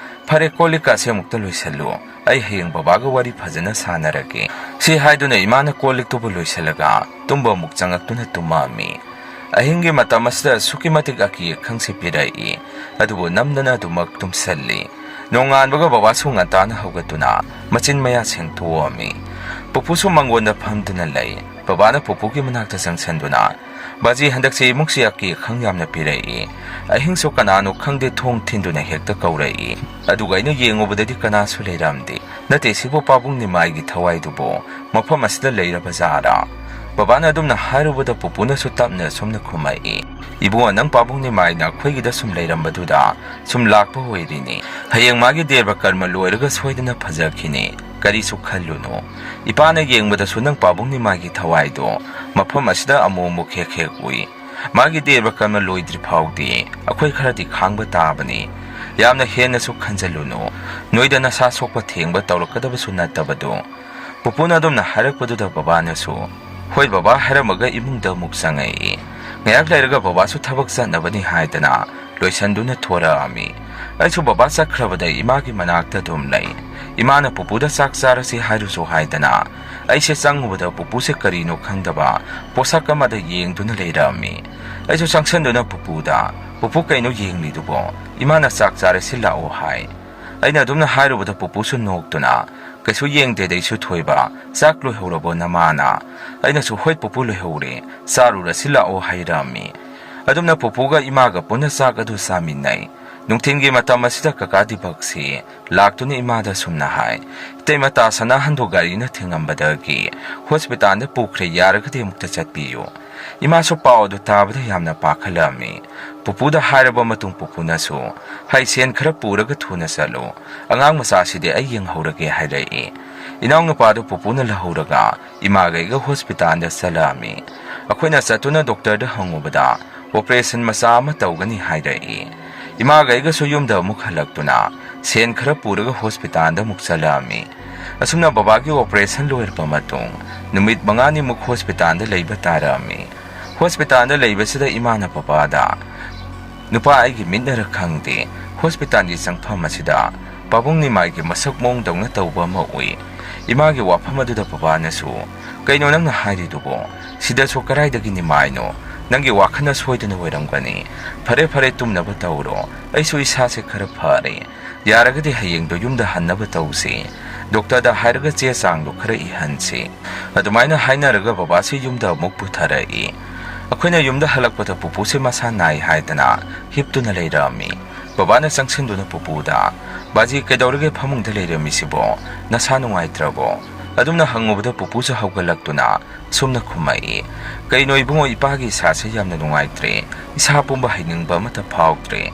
ꯐꯔꯦ, ꯀꯣꯜ ꯂꯤꯛꯀꯥꯁꯦ ꯑꯃꯨꯛꯇ ꯂꯣꯏꯁꯜꯂꯨ꯫ ꯑꯩ ꯍꯌꯦꯡ ꯕꯕꯥꯒ ꯋꯥꯔꯤ ꯐꯖꯅ ꯁꯥꯟꯅꯔꯒꯦ"꯫ ꯁꯤ ꯍꯥꯏꯗꯨꯅ ꯏꯃꯥꯅ ꯀꯣꯜ ꯂꯤꯛꯇꯨꯕꯨ ꯂꯣꯏꯁꯤꯜꯂꯒ ꯇꯨꯝꯕ ꯑꯃꯨꯛ ꯆꯪꯉꯛꯇꯨꯅ ꯇꯨꯝꯃꯛꯑꯝꯃꯤ꯫ ꯑꯍꯤꯡꯒꯤ ꯃꯇꯝ ꯑꯁꯤꯗ ꯑꯁꯨꯛꯀꯤ ꯃꯇꯤꯛ ꯑꯀꯤ ꯑꯈꯪꯁꯤ ꯄꯤꯔꯛꯏ, ꯑꯗꯨꯕꯨ ꯅꯝꯗꯅ ꯑꯗꯨꯃꯛ ꯇꯨꯝꯁꯜꯂꯤ꯫ ꯅꯣꯡꯉꯥꯟꯕꯒ ꯕꯕꯥꯁꯨ ꯉꯟꯇꯥꯅ ꯍꯧꯒꯠꯇꯨꯅ ꯃꯆꯤꯟ ꯃꯌꯥ ꯁꯦꯡꯇꯣꯛꯑꯝꯃꯤ꯫ ꯄꯨꯄꯨꯁꯨ ꯃꯪꯒꯣꯟꯗ ꯐꯝꯗꯨꯅ ꯂꯩ꯫ ꯕꯕꯥꯅ ꯄꯨꯄꯨꯒꯤ ꯃꯅꯥꯛꯇ ꯆꯪꯁꯟꯗꯨꯅ, "ꯕꯥꯖꯤ, ꯍꯟꯗꯛꯁꯤ ꯏꯃꯨꯡꯁꯤ ꯑꯀꯤ ꯑꯈꯪ ꯌꯥꯝꯅ ꯄꯤꯔꯛꯏ꯫ ꯑꯍꯤꯡꯁꯨ ꯀꯅꯥꯅꯣ ꯈꯪꯗꯦ ꯊꯣꯡ ꯊꯤꯟꯗꯨꯅ ꯍꯦꯛꯇ ꯀꯧꯔꯛꯏ꯫ ꯑꯗꯨꯒ ꯑꯩꯅ ꯌꯦꯡꯉꯨꯕꯗꯗꯤ ꯀꯅꯥꯁꯨ ꯂꯩꯔꯝꯗꯦ꯫ ꯅꯠꯇꯦ, ꯁꯤꯕꯨ ꯄꯥꯕꯨꯡ ꯅꯤꯃꯥꯏꯒꯤ ꯊꯋꯥꯏꯗꯨꯕꯨ ꯃꯐꯝ ꯑꯁꯤꯗ ꯂꯩꯔꯕ ꯖꯥꯔꯥ?" ꯕꯕꯥꯅ ꯑꯗꯨꯝꯅ ꯍꯥꯏꯔꯨꯕꯗ ꯄꯨꯄꯨꯅꯁꯨ ꯇꯞꯅ ꯑꯁꯨꯝꯅ ꯈꯨꯝꯃꯛꯏ, "ꯏꯕꯨꯡꯉꯣ, ꯅꯪ ꯄꯥꯕꯨꯡ ꯅꯤꯃꯥꯏꯅ ꯑꯩꯈꯣꯏꯒꯤꯗ ꯁꯨꯝ ꯂꯩꯔꯝꯕꯗꯨꯗ ꯁꯨꯝ ꯂꯥꯛꯄ ꯑꯣꯏꯔꯤꯅꯤ꯫ ꯍꯌꯦꯡ ꯃꯥꯒꯤ ꯗꯦꯕ ꯀꯔꯃ ꯂꯣꯏꯔꯒ ꯁꯣꯏꯗꯅ ꯐꯖꯈꯤꯅꯤ꯫ ꯀꯔꯤꯁꯨ ꯈꯜꯂꯨꯅꯨ꯫ ꯏꯄꯥꯅ ꯌꯦꯡꯕꯗꯁꯨ ꯅꯪ ꯄꯥꯕꯨꯡ ꯅꯤꯃꯥꯏꯒꯤ ꯊꯋꯥꯏꯗꯣ ꯃꯐꯝ ꯑꯁꯤꯗ ꯑꯃꯨꯛ ꯑꯃꯨꯛ ꯍꯦꯛ ꯍꯦꯛ ꯎꯏ꯫ ꯃꯥꯒꯤ ꯗꯦꯕ ꯀꯔꯃ ꯂꯣꯏꯗ꯭ꯔꯤ ꯐꯥꯎꯗꯤ ꯑꯩꯈꯣꯏ ꯈꯔꯗꯤ ꯈꯥꯡꯕ ꯇꯥꯕꯅꯤ꯫ ꯌꯥꯝꯅ ꯍꯦꯟꯅꯁꯨ ꯈꯟꯖꯜꯂꯨꯅꯨ꯫ ꯅꯣꯏꯗ ꯅꯁꯥ ꯁꯣꯛꯄ ꯊꯦꯡꯕ ꯇꯧꯔꯛꯀꯗꯕꯁꯨ ꯅꯠꯇꯕꯗꯨ"꯫ ꯄꯨꯄꯨꯅ ꯑꯗꯨꯝꯅ ꯍꯥꯏꯔꯛꯄꯗꯨꯗ ꯕꯕꯥꯅꯁꯨ, "ꯍꯣꯏ ꯕꯕꯥ" ꯍꯥꯏꯔꯝꯃꯒ ꯏꯃꯨꯡꯗ ꯑꯃꯨꯛ ꯆꯪꯉꯛꯏ꯫ ꯉꯥꯏꯍꯥꯛ ꯂꯩꯔꯒ ꯕꯕꯥꯁꯨ ꯊꯕꯛ ꯆꯠꯅꯕꯅꯤ ꯍꯥꯏꯗꯅ ꯂꯣꯏꯁꯟꯗꯨꯅ ꯊꯣꯔꯛꯑꯝꯃꯤ꯫ ꯑꯩꯁꯨ ꯕꯕꯥ ꯆꯠꯈ꯭ꯔꯕꯗ ꯏꯃꯥꯒꯤ ꯃꯅꯥꯛꯇ ꯑꯗꯨꯝ ꯂꯩ꯫ ꯏꯃꯥꯅ ꯄꯨꯄꯨꯗ ꯆꯥꯛ ꯆꯥꯔꯁꯤ ꯍꯥꯏꯔꯨꯁꯨ ꯍꯥꯏꯗꯅ ꯑꯩꯁꯦ ꯆꯪꯉꯨꯕꯗ ꯄꯨꯄꯨꯁꯦ ꯀꯔꯤꯅꯣ ꯈꯪꯗꯕ ꯄꯣꯠꯁꯛ ꯑꯃꯗ ꯌꯦꯡꯗꯨꯅ ꯂꯩꯔꯝꯃꯤ꯫ ꯑꯩꯁꯨ ꯆꯪꯁꯟꯗꯨꯅ ꯄꯨꯄꯨꯗ, "ꯄꯨꯄꯨ, ꯀꯩꯅꯣ ꯌꯦꯡꯂꯤꯗꯨꯕꯣ? ꯏꯃꯥꯅ ꯆꯥꯛ ꯆꯥꯔꯁꯤ ꯂꯥꯛꯑꯣ ꯍꯥꯏ"꯫ ꯑꯩꯅ ꯑꯗꯨꯝꯅ ꯍꯥꯏꯔꯨꯕꯗ ꯄꯨꯄꯨꯁꯨ ꯅꯣꯛꯇꯨꯅ, "ꯀꯩꯁꯨ ꯌꯦꯡꯗꯦꯗ ꯏꯁꯨ ꯊꯣꯏꯕ, ꯆꯥꯛ ꯂꯣꯏꯍꯧꯔꯕꯣ ꯅꯃꯥꯅ?" ꯑꯩꯅꯁꯨ, "ꯍꯣꯏ ꯄꯨꯄꯨ, ꯂꯣꯏꯍꯧꯔꯦ, ꯆꯥꯔꯨꯔꯁꯤ ꯂꯥꯛꯑꯣ" ꯍꯥꯏꯔꯝꯃꯤ꯫ ꯑꯗꯨꯝꯅ ꯄꯨꯄꯨꯒ ꯏꯃꯥꯒ ꯄꯨꯟꯅ ꯆꯥꯛ ꯑꯗꯨ ꯆꯥꯃꯤꯟꯅꯩ꯫ ꯅꯨꯡꯊꯤꯜꯒꯤ ꯃꯇꯝ ꯑꯁꯤꯗ ꯀꯀꯥ ꯗꯤꯄꯛꯁꯤ ꯂꯥꯛꯇꯨꯅ ꯏꯃꯥꯗ ꯁꯨꯝꯅ ꯍꯥꯏ, "ꯏꯇꯩꯃ, ꯇꯥ ꯁꯅꯥꯍꯟꯗꯨ ꯒꯥꯔꯤꯅ ꯊꯤꯡꯉꯝꯕꯗꯒꯤ ꯍꯣꯁꯄꯤꯇꯥꯜꯗ ꯄꯨꯈ꯭ꯔꯦ, ꯌꯥꯔꯒꯗꯤ ꯑꯃꯨꯛꯇ ꯆꯠꯄꯤꯌꯨ"꯫ ꯏꯃꯥꯁꯨ ꯄꯥꯎ ꯑꯗꯨ ꯇꯥꯕꯗ ꯌꯥꯝꯅ ꯄꯥꯈꯠꯂꯝꯃꯤ꯫ ꯄꯨꯄꯨꯗ ꯍꯥꯏꯔꯕ ꯃꯇꯨꯡ ꯄꯨꯄꯨꯅꯁꯨ, "ꯍꯩ, ꯁꯦꯟ ꯈꯔ ꯄꯨꯔꯒ ꯊꯨꯅ ꯆꯠꯂꯨ, ꯑꯉꯥꯡ ꯃꯆꯥꯁꯤꯗꯤ ꯑꯩ ꯌꯦꯡꯍꯧꯔꯒꯦ" ꯍꯥꯏꯔꯛꯏ꯫ ꯏꯅꯥꯎꯅꯨꯄꯥꯗꯨ ꯄꯨꯄꯨꯅ ꯂꯧꯍꯧꯔꯒ ꯏꯃꯥꯒ ꯑꯩꯒ ꯍꯣꯁꯄꯤꯇꯥꯜꯗ ꯆꯠꯂꯛꯑꯝꯃꯤ꯫ ꯑꯩꯈꯣꯏꯅ ꯆꯠꯇꯨꯅ ꯗꯣꯛꯇꯔꯗ ꯍꯪꯉꯨꯕꯗ ꯑꯣꯄꯔꯦꯁꯟ ꯃꯆꯥ ꯑꯃ ꯇꯧꯒꯅꯤ ꯍꯥꯏꯔꯛꯏ꯫ ꯏꯃꯥꯒ ꯑꯩꯒꯁꯨ ꯌꯨꯝꯗ ꯑꯃꯨꯛ ꯍꯜꯂꯛꯇꯨꯅ ꯁꯦꯟ ꯈꯔ ꯄꯨꯔꯒ ꯍꯣꯁꯄꯤꯇꯥꯜꯗ ꯑꯃꯨꯛ ꯆꯠꯂꯛꯑꯝꯃꯤ꯫ ꯑꯁꯨꯝꯅ ꯕꯕꯥꯒꯤ ꯑꯣꯄꯔꯦꯁꯟ ꯂꯣꯏꯔꯕ ꯃꯇꯨꯡ ꯅꯨꯃꯤꯠ ꯃꯉꯥꯅꯤꯃꯨꯛ ꯍꯣꯁꯄꯤꯇꯥꯜꯗ ꯂꯩꯕ ꯇꯥꯔꯛꯑꯝꯃꯤ꯫ ꯍꯣꯁꯄꯤꯇꯥꯜꯗ ꯂꯩꯕꯁꯤꯗ ꯏꯃꯥꯅ ꯕꯕꯥꯗ, "ꯅꯨꯄꯥ, ꯑꯩꯒꯤ ꯃꯤꯠꯅꯔ ꯈꯪꯗꯦ, ꯍꯣꯁꯄꯤꯇꯥꯜꯒꯤ ꯆꯪꯐꯝ ꯑꯁꯤꯗ ꯄꯥꯕꯨꯡ ꯅꯤꯃꯥꯏꯒꯤ ꯃꯁꯛ ꯃꯑꯣꯡꯗꯧꯅ ꯇꯧꯕ ꯑꯃ ꯎꯏ"꯫ ꯏꯃꯥꯒꯤ ꯋꯥꯐꯝ ꯑꯗꯨꯗ ꯕꯕꯥꯅꯁꯨ, "ꯀꯩꯅꯣ ꯅꯪꯅ ꯍꯥꯏꯔꯤꯗꯨꯕꯣ? ꯁꯤꯗꯁꯨ ꯀꯗꯥꯏꯗꯒꯤ ꯅꯤꯃꯥꯏꯅꯣ? ꯅꯪꯒꯤ ꯋꯥꯈꯜꯅ ꯁꯣꯏꯗꯅ ꯑꯣꯏꯔꯝꯒꯅꯤ꯫ ꯐꯔꯦ, ꯐꯔꯦ, ꯇꯨꯝꯅꯕ ꯇꯧꯔꯣ꯫ ꯑꯩꯁꯨ ꯏꯁꯥꯁꯦ ꯈꯔ ꯐꯔꯦ꯫ ꯌꯥꯔꯒꯗꯤ ꯍꯌꯦꯡꯗꯣ ꯌꯨꯝꯗ ꯍꯟꯅꯕ ꯇꯧꯁꯤ꯫ ꯗꯣꯛꯇꯔꯗ ꯍꯥꯏꯔꯒ ꯆꯦ ꯆꯥꯡꯗꯣ ꯈꯔ ꯏꯍꯟꯁꯤ"꯫ ꯑꯗꯨꯃꯥꯏꯅ ꯍꯥꯏꯅꯔꯒ ꯕꯕꯥꯁꯤ ꯌꯨꯝꯗ ꯑꯃꯨꯛ ꯄꯨꯊꯔꯛꯏ꯫ ꯑꯩꯈꯣꯏꯅ ꯌꯨꯝꯗ ꯍꯜꯂꯛꯄꯗ ꯄꯨꯄꯨꯁꯦ ꯃꯁꯥ ꯅꯥꯏ ꯍꯥꯏꯗꯅ ꯍꯤꯞꯇꯨꯅ ꯂꯩꯔꯝꯃꯤ꯫ ꯕꯕꯥꯅ ꯆꯪꯁꯤꯟꯗꯨꯅ ꯄꯨꯄꯨꯗ, "ꯕꯥꯖꯤ, ꯀꯩꯗꯧꯔꯒꯦ ꯐꯃꯨꯡꯗ ꯂꯩꯔꯝꯃꯤꯁꯤꯕꯣ? ꯅꯁꯥ ꯅꯨꯡꯉꯥꯏꯇ꯭ꯔꯕꯣ?" ꯑꯗꯨꯝꯅ ꯍꯪꯉꯨꯕꯗ ꯄꯨꯄꯨꯁꯨ ꯍꯧꯒꯠꯂꯛꯇꯨꯅ ꯁꯨꯝꯅ ꯈꯨꯝꯃꯛꯏ, "ꯀꯩꯅꯣ ꯏꯕꯨꯡꯉꯣ, ꯏꯄꯥꯒꯤ ꯏꯁꯥꯁꯦ ꯌꯥꯝꯅ ꯅꯨꯡꯉꯥꯏꯇ꯭ꯔꯦ, ꯏꯁꯥ ꯄꯨꯝꯕ ꯍꯩꯅꯤꯡꯕ ꯑꯃꯠꯇ ꯐꯥꯎꯗ꯭ꯔꯦ"꯫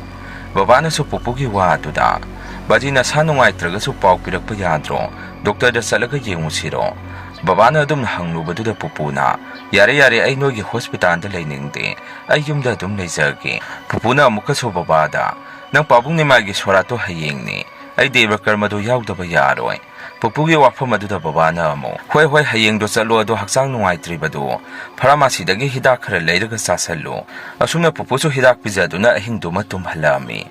ꯕꯕꯥꯅꯁꯨ ꯄꯨꯄꯨꯒꯤ ꯋꯥ ꯑꯗꯨꯗ, "ꯕꯥꯖꯤ, ꯅꯁꯥ ꯅꯨꯡꯉꯥꯏꯇ꯭ꯔꯒꯁꯨ ꯄꯥꯎ ꯄꯤꯔꯛꯄ ꯌꯥꯗ꯭ꯔꯣ? ꯗꯣꯛꯇꯔꯗ ꯆꯠꯂꯒ ꯌꯦꯡꯉꯨꯁꯤꯔꯣ?" ꯕꯕꯥꯅ ꯑꯗꯨꯝꯅ ꯍꯪꯂꯨꯕꯗꯨꯗ ꯄꯨꯄꯨꯅ, "ꯌꯥꯔꯦ, ꯌꯥꯔꯦ, ꯑꯩ ꯅꯣꯏꯒꯤ ꯍꯣꯁꯄꯤꯇꯥꯜꯗ ꯂꯩꯅꯤꯡꯗꯦ, ꯑꯩ ꯌꯨꯝꯗ ꯑꯗꯨꯝ ꯂꯩꯖꯒꯦ"꯫ ꯄꯨꯄꯨꯅ ꯑꯃꯨꯛꯀꯁꯨ ꯕꯕꯥꯗ, "ꯅꯪ ꯄꯥꯕꯨꯡ ꯅꯤꯃꯥꯏꯒꯤ ꯁꯣꯔꯥꯠꯇꯣ ꯍꯌꯦꯡꯅꯤ, ꯑꯩ ꯗꯦꯕ ꯀꯔꯃꯗꯣ ꯌꯥꯎꯗꯕ ꯌꯥꯔꯣꯏ"꯫ ꯄꯨꯄꯨꯒꯤ ꯋꯥꯐꯝ ꯑꯗꯨꯗ ꯕꯕꯥꯅ ꯑꯃꯨꯛ, "ꯍꯣꯏ, ꯍꯣꯏ, ꯍꯌꯦꯡꯗꯣ ꯆꯠꯂꯣ, ꯑꯗꯣ ꯍꯛꯆꯥꯡ ꯅꯨꯡꯉꯥꯏꯇ꯭ꯔꯤꯕꯗꯨ ꯐꯥꯔꯃꯥꯁꯤꯗꯒꯤ ꯍꯤꯗꯥꯛ ꯈꯔ ꯂꯩꯔꯒ ꯆꯥꯁꯜꯂꯨ꯫" ꯑꯁꯨꯝꯅ ꯄꯨꯄꯨꯁꯨ ꯍꯤꯗꯥꯛ ꯄꯤꯖꯗꯨꯅ ꯑꯍꯤꯡꯗꯨꯃ ꯇꯨꯝꯍꯜꯂꯛꯑꯝꯃꯤ꯫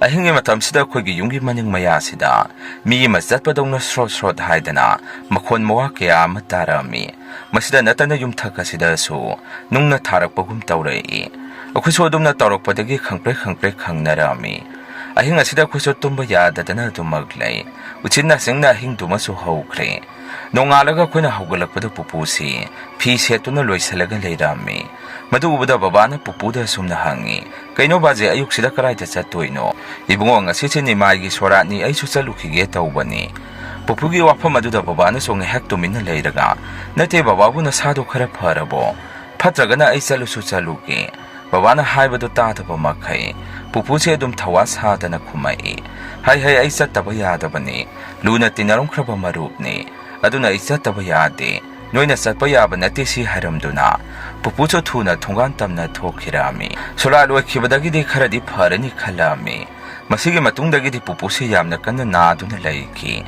ꯑꯍꯤꯡꯒꯤ ꯃꯇꯝꯁꯤꯗ ꯑꯩꯈꯣꯏꯒꯤ ꯌꯨꯝꯒꯤ ꯃꯅꯤꯡ ꯃꯌꯥꯁꯤꯗ ꯃꯤ ꯑꯃ ꯆꯠꯄꯗꯧꯅ ꯁ꯭ꯔꯣꯠ ꯁ꯭ꯔꯣꯠ ꯍꯥꯏꯗꯅ ꯃꯈꯣꯟ ꯃꯋꯥ ꯀꯌꯥ ꯑꯃ ꯇꯥꯔꯛꯑꯝꯃꯤ꯫ ꯃꯁꯤꯗ ꯅꯠꯇꯅ ꯌꯨꯝꯊꯛ ꯑꯁꯤꯗꯁꯨ ꯅꯨꯡꯅ ꯊꯥꯔꯛꯄꯒꯨꯝ ꯇꯧꯔꯛꯏ꯫ ꯑꯩꯈꯣꯏꯁꯨ ꯑꯗꯨꯝꯅ ꯇꯧꯔꯛꯄꯗꯒꯤ ꯈꯪꯄ꯭ꯔꯦꯛ ꯈꯪꯄ꯭ꯔꯦꯛ ꯈꯪꯅꯔꯛꯑꯝꯃꯤ꯫ ꯑꯍꯤꯡ ꯑꯁꯤꯗ ꯑꯩꯈꯣꯏꯁꯨ ꯇꯨꯝꯕ ꯌꯥꯗꯗꯅ ꯑꯗꯨꯃꯛ ꯂꯩ꯫ ꯎꯆꯤꯟ ꯅꯥꯆꯤꯟꯅ ꯑꯍꯤꯡꯗꯨꯃꯁꯨ ꯍꯧꯈ꯭ꯔꯦ꯫ ꯅꯣꯡꯉꯥꯜꯂꯒ ꯑꯩꯈꯣꯏꯅ ꯍꯧꯒꯠꯂꯛꯄꯗ ꯄꯨꯄꯨꯁꯤ ꯐꯤ ꯁꯦꯠꯇꯨꯅ ꯂꯣꯏꯁꯤꯜꯂꯒ ꯂꯩꯔꯝꯃꯤ꯫ ꯃꯗꯨ ꯎꯕꯗ ꯕꯕꯥꯅ ꯄꯨꯄꯨꯗ ꯑꯁꯨꯝꯅ ꯍꯪꯉꯤ, "ꯀꯩꯅꯣ ꯕꯥꯖꯦ, ꯑꯌꯨꯛꯁꯤꯗ ꯀꯗꯥꯏꯗ ꯆꯠꯇꯣꯏꯅꯣ?" "ꯏꯕꯨꯡꯉꯣ, ꯉꯁꯤꯁꯦ ꯅꯤꯃꯥꯏꯒꯤ ꯁꯣꯔꯥꯠꯅꯤ, ꯑꯩꯁꯨ ꯆꯠꯂꯨꯈꯤꯒꯦ ꯇꯧꯕꯅꯤ꯫" ꯄꯨꯄꯨꯒꯤ ꯋꯥꯐꯝ ꯑꯗꯨꯗ ꯕꯕꯥꯅꯁꯨ ꯉꯥꯏꯍꯥꯛ ꯇꯨꯃꯤꯟꯅ ꯂꯩꯔꯒ, "ꯅꯠꯇꯦ, ꯕꯕꯥꯕꯨ ꯅꯁꯥꯗꯣ ꯈꯔ ꯐꯔꯕꯣ? ꯐꯠꯇ꯭ꯔꯒꯅ ꯑꯩ ꯆꯠꯂꯨꯁꯨ ꯆꯠꯂꯨꯒꯦ꯫" ꯕꯕꯥꯅ ꯍꯥꯏꯕꯗꯨ ꯇꯥꯗꯕ ꯃꯈꯩ ꯄꯨꯄꯨꯁꯦ ꯑꯗꯨꯝ ꯊꯧꯋꯥ ꯁꯥꯗꯅ ꯈꯨꯝꯃꯛꯏ, "ꯍꯩ ꯍꯩ, ꯑꯩ ꯆꯠꯇꯕ ꯌꯥꯗꯕꯅꯤ꯫ ꯂꯨꯅ ꯇꯤꯟꯅꯔꯝꯈ꯭ꯔꯕ ꯃꯔꯨꯞꯅꯤ꯫ ꯑꯗꯨꯅ ꯑꯩ ꯆꯠꯇꯕ ꯌꯥꯗꯦ꯫ ꯅꯣꯏꯅ ꯆꯠꯄ ꯌꯥꯕ ꯅꯠꯇꯦ" ꯁꯤ ꯍꯥꯏꯔꯝꯗꯨꯅ ꯄꯨꯄꯨꯁꯨ ꯊꯨꯅ ꯊꯣꯡꯒꯥꯟ ꯇꯝꯅ ꯊꯣꯛꯈꯤꯔꯝꯃꯤ꯫ ꯁꯣꯔꯥꯠ ꯂꯣꯏꯈꯤꯕꯗꯒꯤꯗꯤ ꯈꯔꯗꯤ ꯐꯔꯅꯤ ꯈꯜꯂꯝꯃꯤ꯫ ꯃꯁꯤꯒꯤ ꯃꯇꯨꯡꯗꯒꯤꯗꯤ ꯄꯨꯄꯨꯁꯤ ꯌꯥꯝꯅ ꯀꯟꯅ ꯅꯥꯗꯨꯅ ꯂꯩꯈꯤ꯫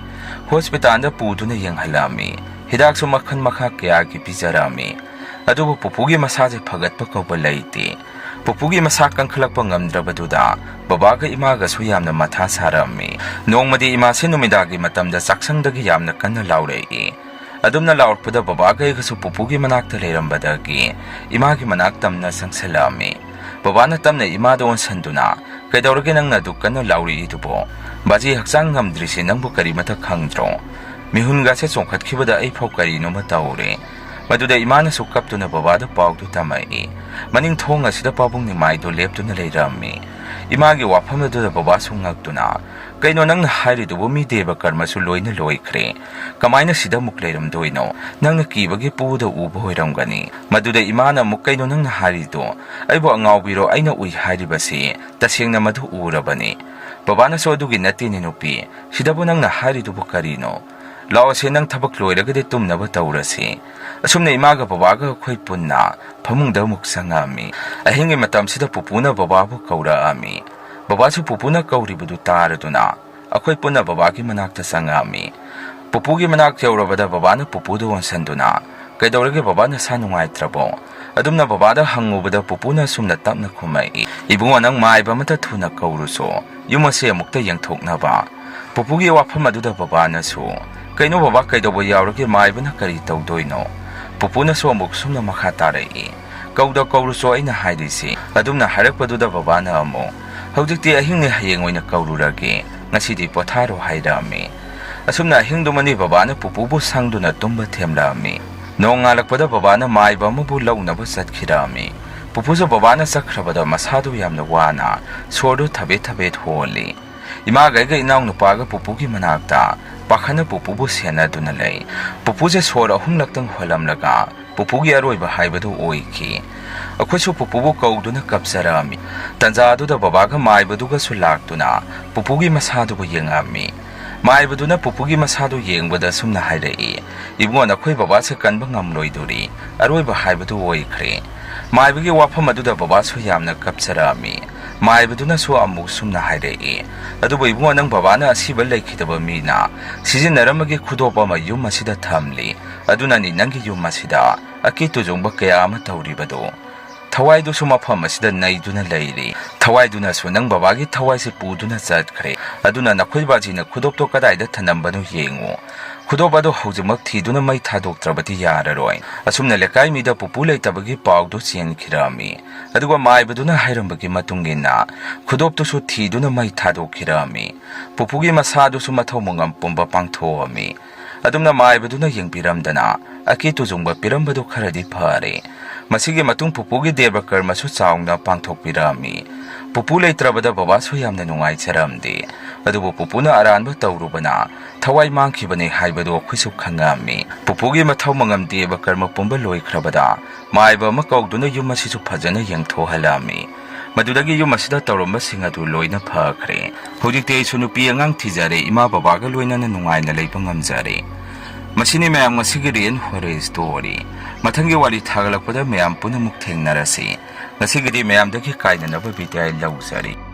ꯍꯣꯁꯄꯤꯇꯥꯜꯗ ꯄꯨꯗꯨꯅ ꯌꯦꯡꯍꯜꯂꯝꯃꯤ꯫ ꯍꯤꯗꯥꯛꯁꯨ ꯃꯈꯜ ꯃꯈꯥ ꯀꯌꯥꯒꯤ ꯄꯤꯖꯔꯝꯃꯤ꯫ ꯑꯗꯨꯕꯨ ꯄꯨꯄꯨꯒꯤ ꯃꯁꯥꯁꯦ ꯐꯒꯠꯄ ꯀꯧꯕ ꯂꯩꯇꯦ꯫ ꯄꯨꯄꯨꯒꯤ ꯃꯁꯥ ꯀꯟꯈꯠꯂꯛꯄ ꯉꯝꯗ꯭ꯔꯕꯗꯨꯗ ꯕꯕꯥꯒ ꯏꯃꯥꯒꯁꯨ ꯌꯥꯝꯅ ꯃꯊꯥ ꯁꯥꯔꯝꯃꯤ꯫ ꯅꯣꯡꯃꯗꯤ ꯏꯃꯥꯁꯦ ꯅꯨꯃꯤꯗꯥꯡꯒꯤ ꯃꯇꯝꯗ ꯆꯥꯛꯁꯪꯗꯒꯤ ꯌꯥꯝꯅ ꯀꯟꯅ ꯂꯥꯎꯔꯛꯏ꯫ ꯑꯗꯨꯝꯅ ꯂꯥꯎꯔꯛꯄꯗ ꯕꯕꯥꯒ ꯑꯩꯒꯁꯨ ꯄꯨꯄꯨꯒꯤ ꯃꯅꯥꯛꯇ ꯂꯩꯔꯝꯕꯗꯒꯤ ꯏꯃꯥꯒꯤ ꯃꯅꯥꯛ ꯇꯝꯅ ꯆꯪꯁꯤꯜꯂꯛꯑꯝꯃꯤ꯫ ꯕꯕꯥꯅ ꯇꯞꯅ ꯏꯃꯥꯗ ꯑꯣꯟꯁꯟꯗꯨꯅ, "ꯀꯩꯗꯧꯔꯒꯦ ꯅꯪꯅ ꯑꯗꯨꯛ ꯀꯟꯅ ꯂꯥꯎꯔꯛꯏꯗꯨꯕꯣ? ꯕꯥꯖꯤ ꯍꯛꯆꯥꯡ ꯉꯝꯗ꯭ꯔꯤꯁꯤ ꯅꯪꯕꯨ ꯀꯔꯤꯃꯇ ꯈꯪꯗ꯭ꯔꯣ?" ꯃꯤꯍꯨꯟꯒꯁꯦ ꯆꯣꯡꯈꯠꯈꯤꯕꯗ ꯑꯩꯐꯥꯎ ꯀꯔꯤꯅꯣꯃ ꯇꯧꯔꯦ꯫ ꯃꯗꯨꯗ ꯏꯃꯥꯅꯁꯨ ꯀꯞꯇꯨꯅ ꯕꯕꯥꯗ ꯄꯥꯎꯗꯨ ꯇꯝꯃꯛꯏ꯫ ꯃꯅꯤꯡ ꯊꯣꯡ ꯑꯁꯤꯗ ꯄꯥꯕꯨꯡ ꯅꯤꯃꯥꯏꯗꯨ ꯂꯦꯞꯇꯨꯅ ꯂꯩꯔꯝꯃꯤ꯫ ꯏꯃꯥꯒꯤ ꯋꯥꯐꯝ ꯑꯗꯨꯗ ꯕꯕꯥꯁꯨ ꯉꯛꯇꯨꯅ, "ꯀꯩꯅꯣ ꯅꯪꯅ ꯍꯥꯏꯔꯤꯗꯨꯕꯨ? ꯃꯤ ꯗꯦꯕ ꯀꯔꯃꯁꯨ ꯂꯣꯏꯅ ꯂꯣꯏꯈ꯭ꯔꯦ꯫ ꯀꯃꯥꯏꯅ ꯁꯤꯗ ꯑꯃꯨꯛ ꯂꯩꯔꯝꯗꯣꯏꯅꯣ? ꯅꯪꯅ ꯀꯤꯕꯒꯤ ꯄꯨꯗ ꯎꯕ ꯑꯣꯏꯔꯝꯒꯅꯤ꯫" ꯃꯗꯨꯗ ꯏꯃꯥꯅ ꯑꯃꯨꯛ, "ꯀꯩꯅꯣ ꯅꯪꯅ ꯍꯥꯏꯔꯤꯗꯣ? ꯑꯩꯕꯨ ꯑꯉꯥꯎꯕꯤꯔꯣ? ꯑꯩꯅ ꯎꯏ ꯍꯥꯏꯔꯤꯕꯁꯤ ꯇꯁꯦꯡꯅ ꯃꯗꯨ ꯎꯔꯕꯅꯤ꯫" ꯕꯕꯥꯅꯁꯨ, "ꯑꯗꯨꯒꯤ ꯅꯠꯇꯦꯅꯦ ꯅꯨꯄꯤ, ꯁꯤꯗꯕꯨ ꯅꯪꯅ ꯍꯥꯏꯔꯤꯗꯨꯕꯨ ꯀꯔꯤꯅꯣ? ꯂꯥꯛꯑꯣꯁꯦ, ꯅꯪ ꯊꯕꯛ ꯂꯣꯏꯔꯒꯗꯤ ꯇꯨꯝꯅꯕ ꯇꯧꯔꯁꯤ꯫" ꯑꯁꯨꯝꯅ ꯏꯃꯥꯒ ꯕꯕꯥꯒ ꯑꯩꯈꯣꯏ ꯄꯨꯟꯅ ꯐꯃꯨꯡꯗ ꯑꯃꯨꯛ ꯆꯪꯉꯛꯑꯝꯃꯤ꯫ ꯑꯍꯤꯡꯒꯤ ꯃꯇꯝꯁꯤꯗ ꯄꯨꯄꯨꯅ ꯕꯕꯥꯕꯨ ꯀꯧꯔꯛꯑꯝꯃꯤ꯫ ꯕꯕꯥꯁꯨ ꯄꯨꯄꯨꯅ ꯀꯧꯔꯤꯕꯗꯨ ꯇꯥꯔꯗꯨꯅ ꯑꯩꯈꯣꯏ ꯄꯨꯟꯅ ꯕꯕꯥꯒꯤ ꯃꯅꯥꯛꯇ ꯆꯪꯉꯛꯑꯝꯃꯤ꯫ ꯄꯨꯄꯨꯒꯤ ꯃꯅꯥꯛ ꯌꯧꯔꯕꯗ ꯕꯕꯥꯅ ꯄꯨꯄꯨꯗꯨ ꯑꯣꯟꯁꯟꯗꯨꯅ, "ꯀꯩꯗꯧꯔꯒꯦ ꯕꯕꯥ, ꯅꯁꯥ ꯅꯨꯡꯉꯥꯏꯇ꯭ꯔꯕꯣ?" ꯑꯗꯨꯝꯅ ꯕꯕꯥꯗ ꯍꯪꯉꯨꯕꯗ ꯄꯨꯄꯨꯅ ꯑꯁꯨꯝꯅ ꯇꯞꯅ ꯈꯨꯝꯃꯛꯏ, "ꯏꯕꯨꯡꯉꯣ, ꯅꯪ ꯃꯥꯏꯕ ꯑꯃꯇ ꯊꯨꯅ ꯀꯧꯔꯨꯆꯣ, ꯌꯨꯝ ꯑꯁꯤ ꯑꯃꯨꯛꯇ ꯌꯦꯡꯊꯣꯛꯅꯕ꯫" ꯄꯨꯄꯨꯒꯤ ꯋꯥꯐꯝ ꯑꯗꯨꯗ ꯕꯕꯥꯅꯁꯨ, "ꯀꯩꯅꯣ ꯕꯕꯥ, ꯀꯩꯗꯧꯕ ꯌꯥꯎꯔꯒꯦ? ꯃꯥꯏꯕꯅ ꯀꯔꯤ ꯇꯧꯗꯣꯏꯅꯣ?" ꯄꯨꯄꯨꯅꯁꯨ ꯑꯃꯨꯛ ꯁꯨꯝꯅ ꯃꯈꯥ ꯇꯥꯔꯛꯏ, "ꯀꯧꯗ ꯀꯧꯔꯨꯆꯣ ꯑꯩꯅ ꯍꯥꯏꯔꯤꯁꯤ꯫" ꯑꯗꯨꯝꯅ ꯍꯥꯏꯔꯛꯄꯗꯨꯗ ꯕꯕꯥꯅ ꯑꯃꯨꯛ, "ꯍꯧꯖꯤꯛꯇꯤ ꯑꯍꯤꯡꯅꯤ, ꯍꯌꯦꯡ ꯑꯣꯏꯅ ꯀꯧꯔꯨꯔꯒꯦ, ꯉꯁꯤꯗꯤ ꯄꯣꯊꯥꯔꯣ" ꯍꯥꯏꯔꯛꯑꯝꯃꯤ꯫ ꯑꯁꯨꯝꯅ ꯑꯍꯤꯡꯗꯨꯃꯅꯤ ꯕꯕꯥꯅ ꯄꯨꯄꯨꯕꯨ ꯁꯪꯗꯨꯅ ꯇꯨꯝꯕ ꯊꯦꯝꯂꯛꯑꯝꯃꯤ꯫ ꯅꯣꯡꯉꯥꯜꯂꯛꯄꯗ ꯕꯕꯥꯅ ꯃꯥꯏꯕ ꯑꯃꯕꯨ ꯂꯧꯅꯕ ꯆꯠꯈꯤꯔꯛꯑꯝꯃꯤ꯫ ꯄꯨꯄꯨꯁꯨ ꯕꯕꯥꯅ ꯆꯠꯈ꯭ꯔꯕꯗ ꯃꯁꯥꯗꯨ ꯌꯥꯝꯅ ꯋꯥꯅ, ꯁꯣꯔꯗꯨ ꯊꯕꯦꯠ ꯊꯕꯦꯠ ꯍꯣꯜꯂꯤ꯫ ꯏꯃꯥꯒ ꯑꯩꯒ ꯏꯅꯥꯎꯅꯨꯄꯥꯒ ꯄꯨꯄꯨꯒꯤ ꯃꯅꯥꯛꯇ ꯄꯥꯈꯠꯅ ꯄꯨꯄꯨꯕꯨ ꯁꯦꯟꯅꯗꯨꯅ ꯂꯩ꯫ ꯄꯨꯄꯨꯁꯦ ꯁꯣꯔ ꯑꯍꯨꯝꯂꯛꯇꯪ ꯍꯣꯜꯂꯝꯂꯒ ꯄꯨꯄꯨꯒꯤ ꯑꯔꯣꯏꯕ ꯍꯥꯏꯕꯗꯨ ꯑꯣꯏꯈꯤ꯫ ꯑꯩꯈꯣꯏꯁꯨ ꯄꯨꯄꯨꯕꯨ ꯀꯧꯗꯨꯅ ꯀꯞꯆꯔꯛꯑꯝꯃꯤ꯫ ꯇꯟꯖꯥ ꯑꯗꯨꯗ ꯕꯕꯥꯒ ꯃꯥꯏꯕꯗꯨꯒꯁꯨ ꯂꯥꯛꯇꯨꯅ ꯄꯨꯄꯨꯒꯤ ꯃꯁꯥꯗꯨꯕꯨ ꯌꯦꯡꯉꯛꯑꯝꯃꯤ꯫ ꯃꯥꯏꯕꯗꯨꯅ ꯄꯨꯄꯨꯒꯤ ꯃꯁꯥꯗꯨ ꯌꯦꯡꯕꯗ ꯑꯁꯨꯝꯅ ꯍꯥꯏꯔꯛꯏ, "ꯏꯕꯨꯡꯉꯣ, ꯅꯈꯣꯏ ꯕꯕꯥꯁꯦ ꯀꯟꯕ ꯉꯝꯂꯣꯏꯗꯣꯔꯤ, ꯑꯔꯣꯏꯕ ꯍꯥꯏꯕꯗꯨ ꯑꯣꯏꯈ꯭ꯔꯦ꯫" ꯃꯥꯏꯕꯒꯤ ꯋꯥꯐꯝ ꯑꯗꯨꯗ ꯕꯕꯥꯁꯨ ꯌꯥꯝꯅ ꯀꯞꯆꯔꯛꯑꯝꯃꯤ꯫ ꯃꯥꯏꯕꯗꯨꯅꯁꯨ ꯑꯃꯨꯛ ꯁꯨꯝꯅ ꯍꯥꯏꯔꯛꯏ, "ꯑꯗꯨꯕꯨ ꯏꯕꯨꯡꯉꯣ, ꯅꯪ ꯕꯕꯥꯅ ꯑꯁꯤꯕ ꯂꯩꯈꯤꯗꯕ ꯃꯤꯅ ꯁꯤꯖꯤꯟꯅꯔꯝꯕꯒꯤ ꯈꯨꯗꯣꯞ ꯑꯃ ꯌꯨꯝ ꯑꯁꯤꯗ ꯊꯝꯂꯤ꯫ ꯑꯗꯨꯅꯅꯤ ꯅꯪꯒꯤ ꯌꯨꯝ ꯑꯁꯤꯗ ꯑꯀꯤ ꯇꯨꯖꯨꯡꯕ ꯀꯌꯥ ꯑꯃ ꯇꯧꯔꯤꯕꯗꯨ꯫ ꯊꯋꯥꯏꯗꯨꯁꯨ ꯃꯐꯝ ꯑꯁꯤꯗ ꯅꯩꯗꯨꯅ ꯂꯩꯔꯤ꯫ ꯊꯋꯥꯏꯗꯨꯅꯁꯨ ꯅꯪ ꯕꯕꯥꯒꯤ ꯊꯋꯥꯏꯁꯤ ꯄꯨꯗꯨꯅ ꯆꯠꯈ꯭ꯔꯦ꯫ ꯑꯗꯨꯅ ꯅꯈꯣꯏ ꯕꯥꯖꯤꯅ ꯈꯨꯗꯣꯞꯇꯣ ꯀꯗꯥꯏꯗ ꯊꯅꯝꯕꯅꯣ ꯌꯦꯡꯉꯨ꯫ ꯈꯨꯗꯣꯞ ꯑꯗꯨ ꯍꯧꯖꯤꯛꯃꯛ ꯊꯤꯗꯨꯅ ꯃꯩ ꯊꯥꯗꯣꯛꯇ꯭ꯔꯕꯗꯤ ꯌꯥꯔꯔꯣꯏ꯫" ꯑꯁꯨꯝꯅ ꯂꯩꯀꯥꯏ ꯃꯤꯗ ꯄꯨꯄꯨ ꯂꯩꯇꯕꯒꯤ ꯄꯥꯎꯗꯨ ꯆꯦꯟꯈꯤꯔꯝꯃꯤ꯫ ꯑꯗꯨꯒ ꯃꯥꯏꯕꯗꯨꯅ ꯍꯥꯏꯔꯝꯕꯒꯤ ꯃꯇꯨꯡ ꯏꯟꯅ ꯈꯨꯗꯣꯞꯇꯨꯁꯨ ꯊꯤꯗꯨꯅ ꯃꯩ ꯊꯥꯗꯣꯛꯈꯤꯔꯝꯃꯤ꯫ ꯄꯨꯄꯨꯒꯤ ꯃꯁꯥꯗꯨꯁꯨ ꯃꯊꯧ ꯃꯉꯝ ꯄꯨꯝꯕ ꯄꯥꯡꯊꯣꯛꯑꯝꯃꯤ꯫ ꯑꯗꯨꯝꯅ ꯃꯥꯏꯕꯗꯨꯅ ꯌꯦꯡꯕꯤꯔꯝꯗꯅ ꯑꯀꯤ ꯇꯨꯖꯨꯡꯕ ꯄꯤꯔꯝꯕꯗꯨ ꯈꯔꯗꯤ ꯐꯔꯦ꯫ ꯃꯁꯤꯒꯤ ꯃꯇꯨꯡ ꯄꯨꯄꯨꯒꯤ ꯗꯦꯕ ꯀꯔꯃꯁꯨ ꯆꯥꯎꯅ ꯄꯥꯡꯊꯣꯛꯄꯤꯔꯝꯃꯤ꯫ ꯄꯨꯄꯨ ꯂꯩꯇ꯭ꯔꯕꯗ ꯕꯕꯥꯁꯨ ꯌꯥꯝꯅ ꯅꯨꯡꯉꯥꯏꯖꯔꯝꯗꯦ꯫ ꯑꯗꯨꯕꯨ ꯄꯨꯄꯨꯅ ꯑꯔꯥꯟꯕ ꯇꯧꯔꯨꯕꯅ ꯊꯋꯥꯏ ꯃꯥꯡꯈꯤꯕꯅꯤ ꯍꯥꯏꯕꯗꯨ ꯑꯩꯈꯣꯏꯁꯨ ꯈꯪꯉꯝꯃꯤ꯫ ꯄꯨꯄꯨꯒꯤ ꯃꯊꯧ ꯃꯉꯝ ꯗꯦꯕ ꯀꯔꯃ ꯄꯨꯝꯕ ꯂꯣꯏꯈ꯭ꯔꯕꯗ ꯃꯥꯏꯕ ꯑꯃ ꯀꯧꯗꯨꯅ ꯌꯨꯝ ꯑꯁꯤꯁꯨ ꯐꯖꯅ ꯌꯦꯡꯊꯣꯛꯍꯜꯂꯝꯃꯤ꯫ ꯃꯗꯨꯗꯒꯤ ꯌꯨꯝ ꯑꯁꯤꯗ ꯇꯧꯔꯝꯕꯁꯤꯡ ꯑꯗꯨ ꯂꯣꯏꯅ ꯐꯈ꯭ꯔꯦ꯫ ꯍꯧꯖꯤꯛꯇꯤ ꯑꯩꯁꯨ ꯅꯨꯄꯤ ꯑꯉꯥꯡ ꯊꯤꯖꯔꯦ, ꯏꯃꯥ ꯕꯕꯥꯒ ꯂꯣꯏꯅꯅ ꯅꯨꯡꯉꯥꯏꯅ ꯂꯩꯕ ꯉꯝꯖꯔꯦ꯫ ꯃꯁꯤꯅꯤ ꯃꯌꯥꯝ ꯉꯁꯤꯒꯤ Real Horror Story꯫ ꯃꯊꯪꯒꯤ ꯋꯥꯔꯤ ꯊꯥꯒꯠꯂꯛꯄꯗ ꯃꯌꯥꯝ ꯄꯨꯝꯅꯃꯛ ꯊꯦꯡꯅꯔꯁꯤ꯫ ꯉꯁꯤꯒꯤꯗꯤ ꯃꯌꯥꯝꯗꯒꯤ ꯀꯥꯏꯅꯅꯕ ꯕꯤꯗꯥꯏ ꯂꯧꯖꯔꯤ꯫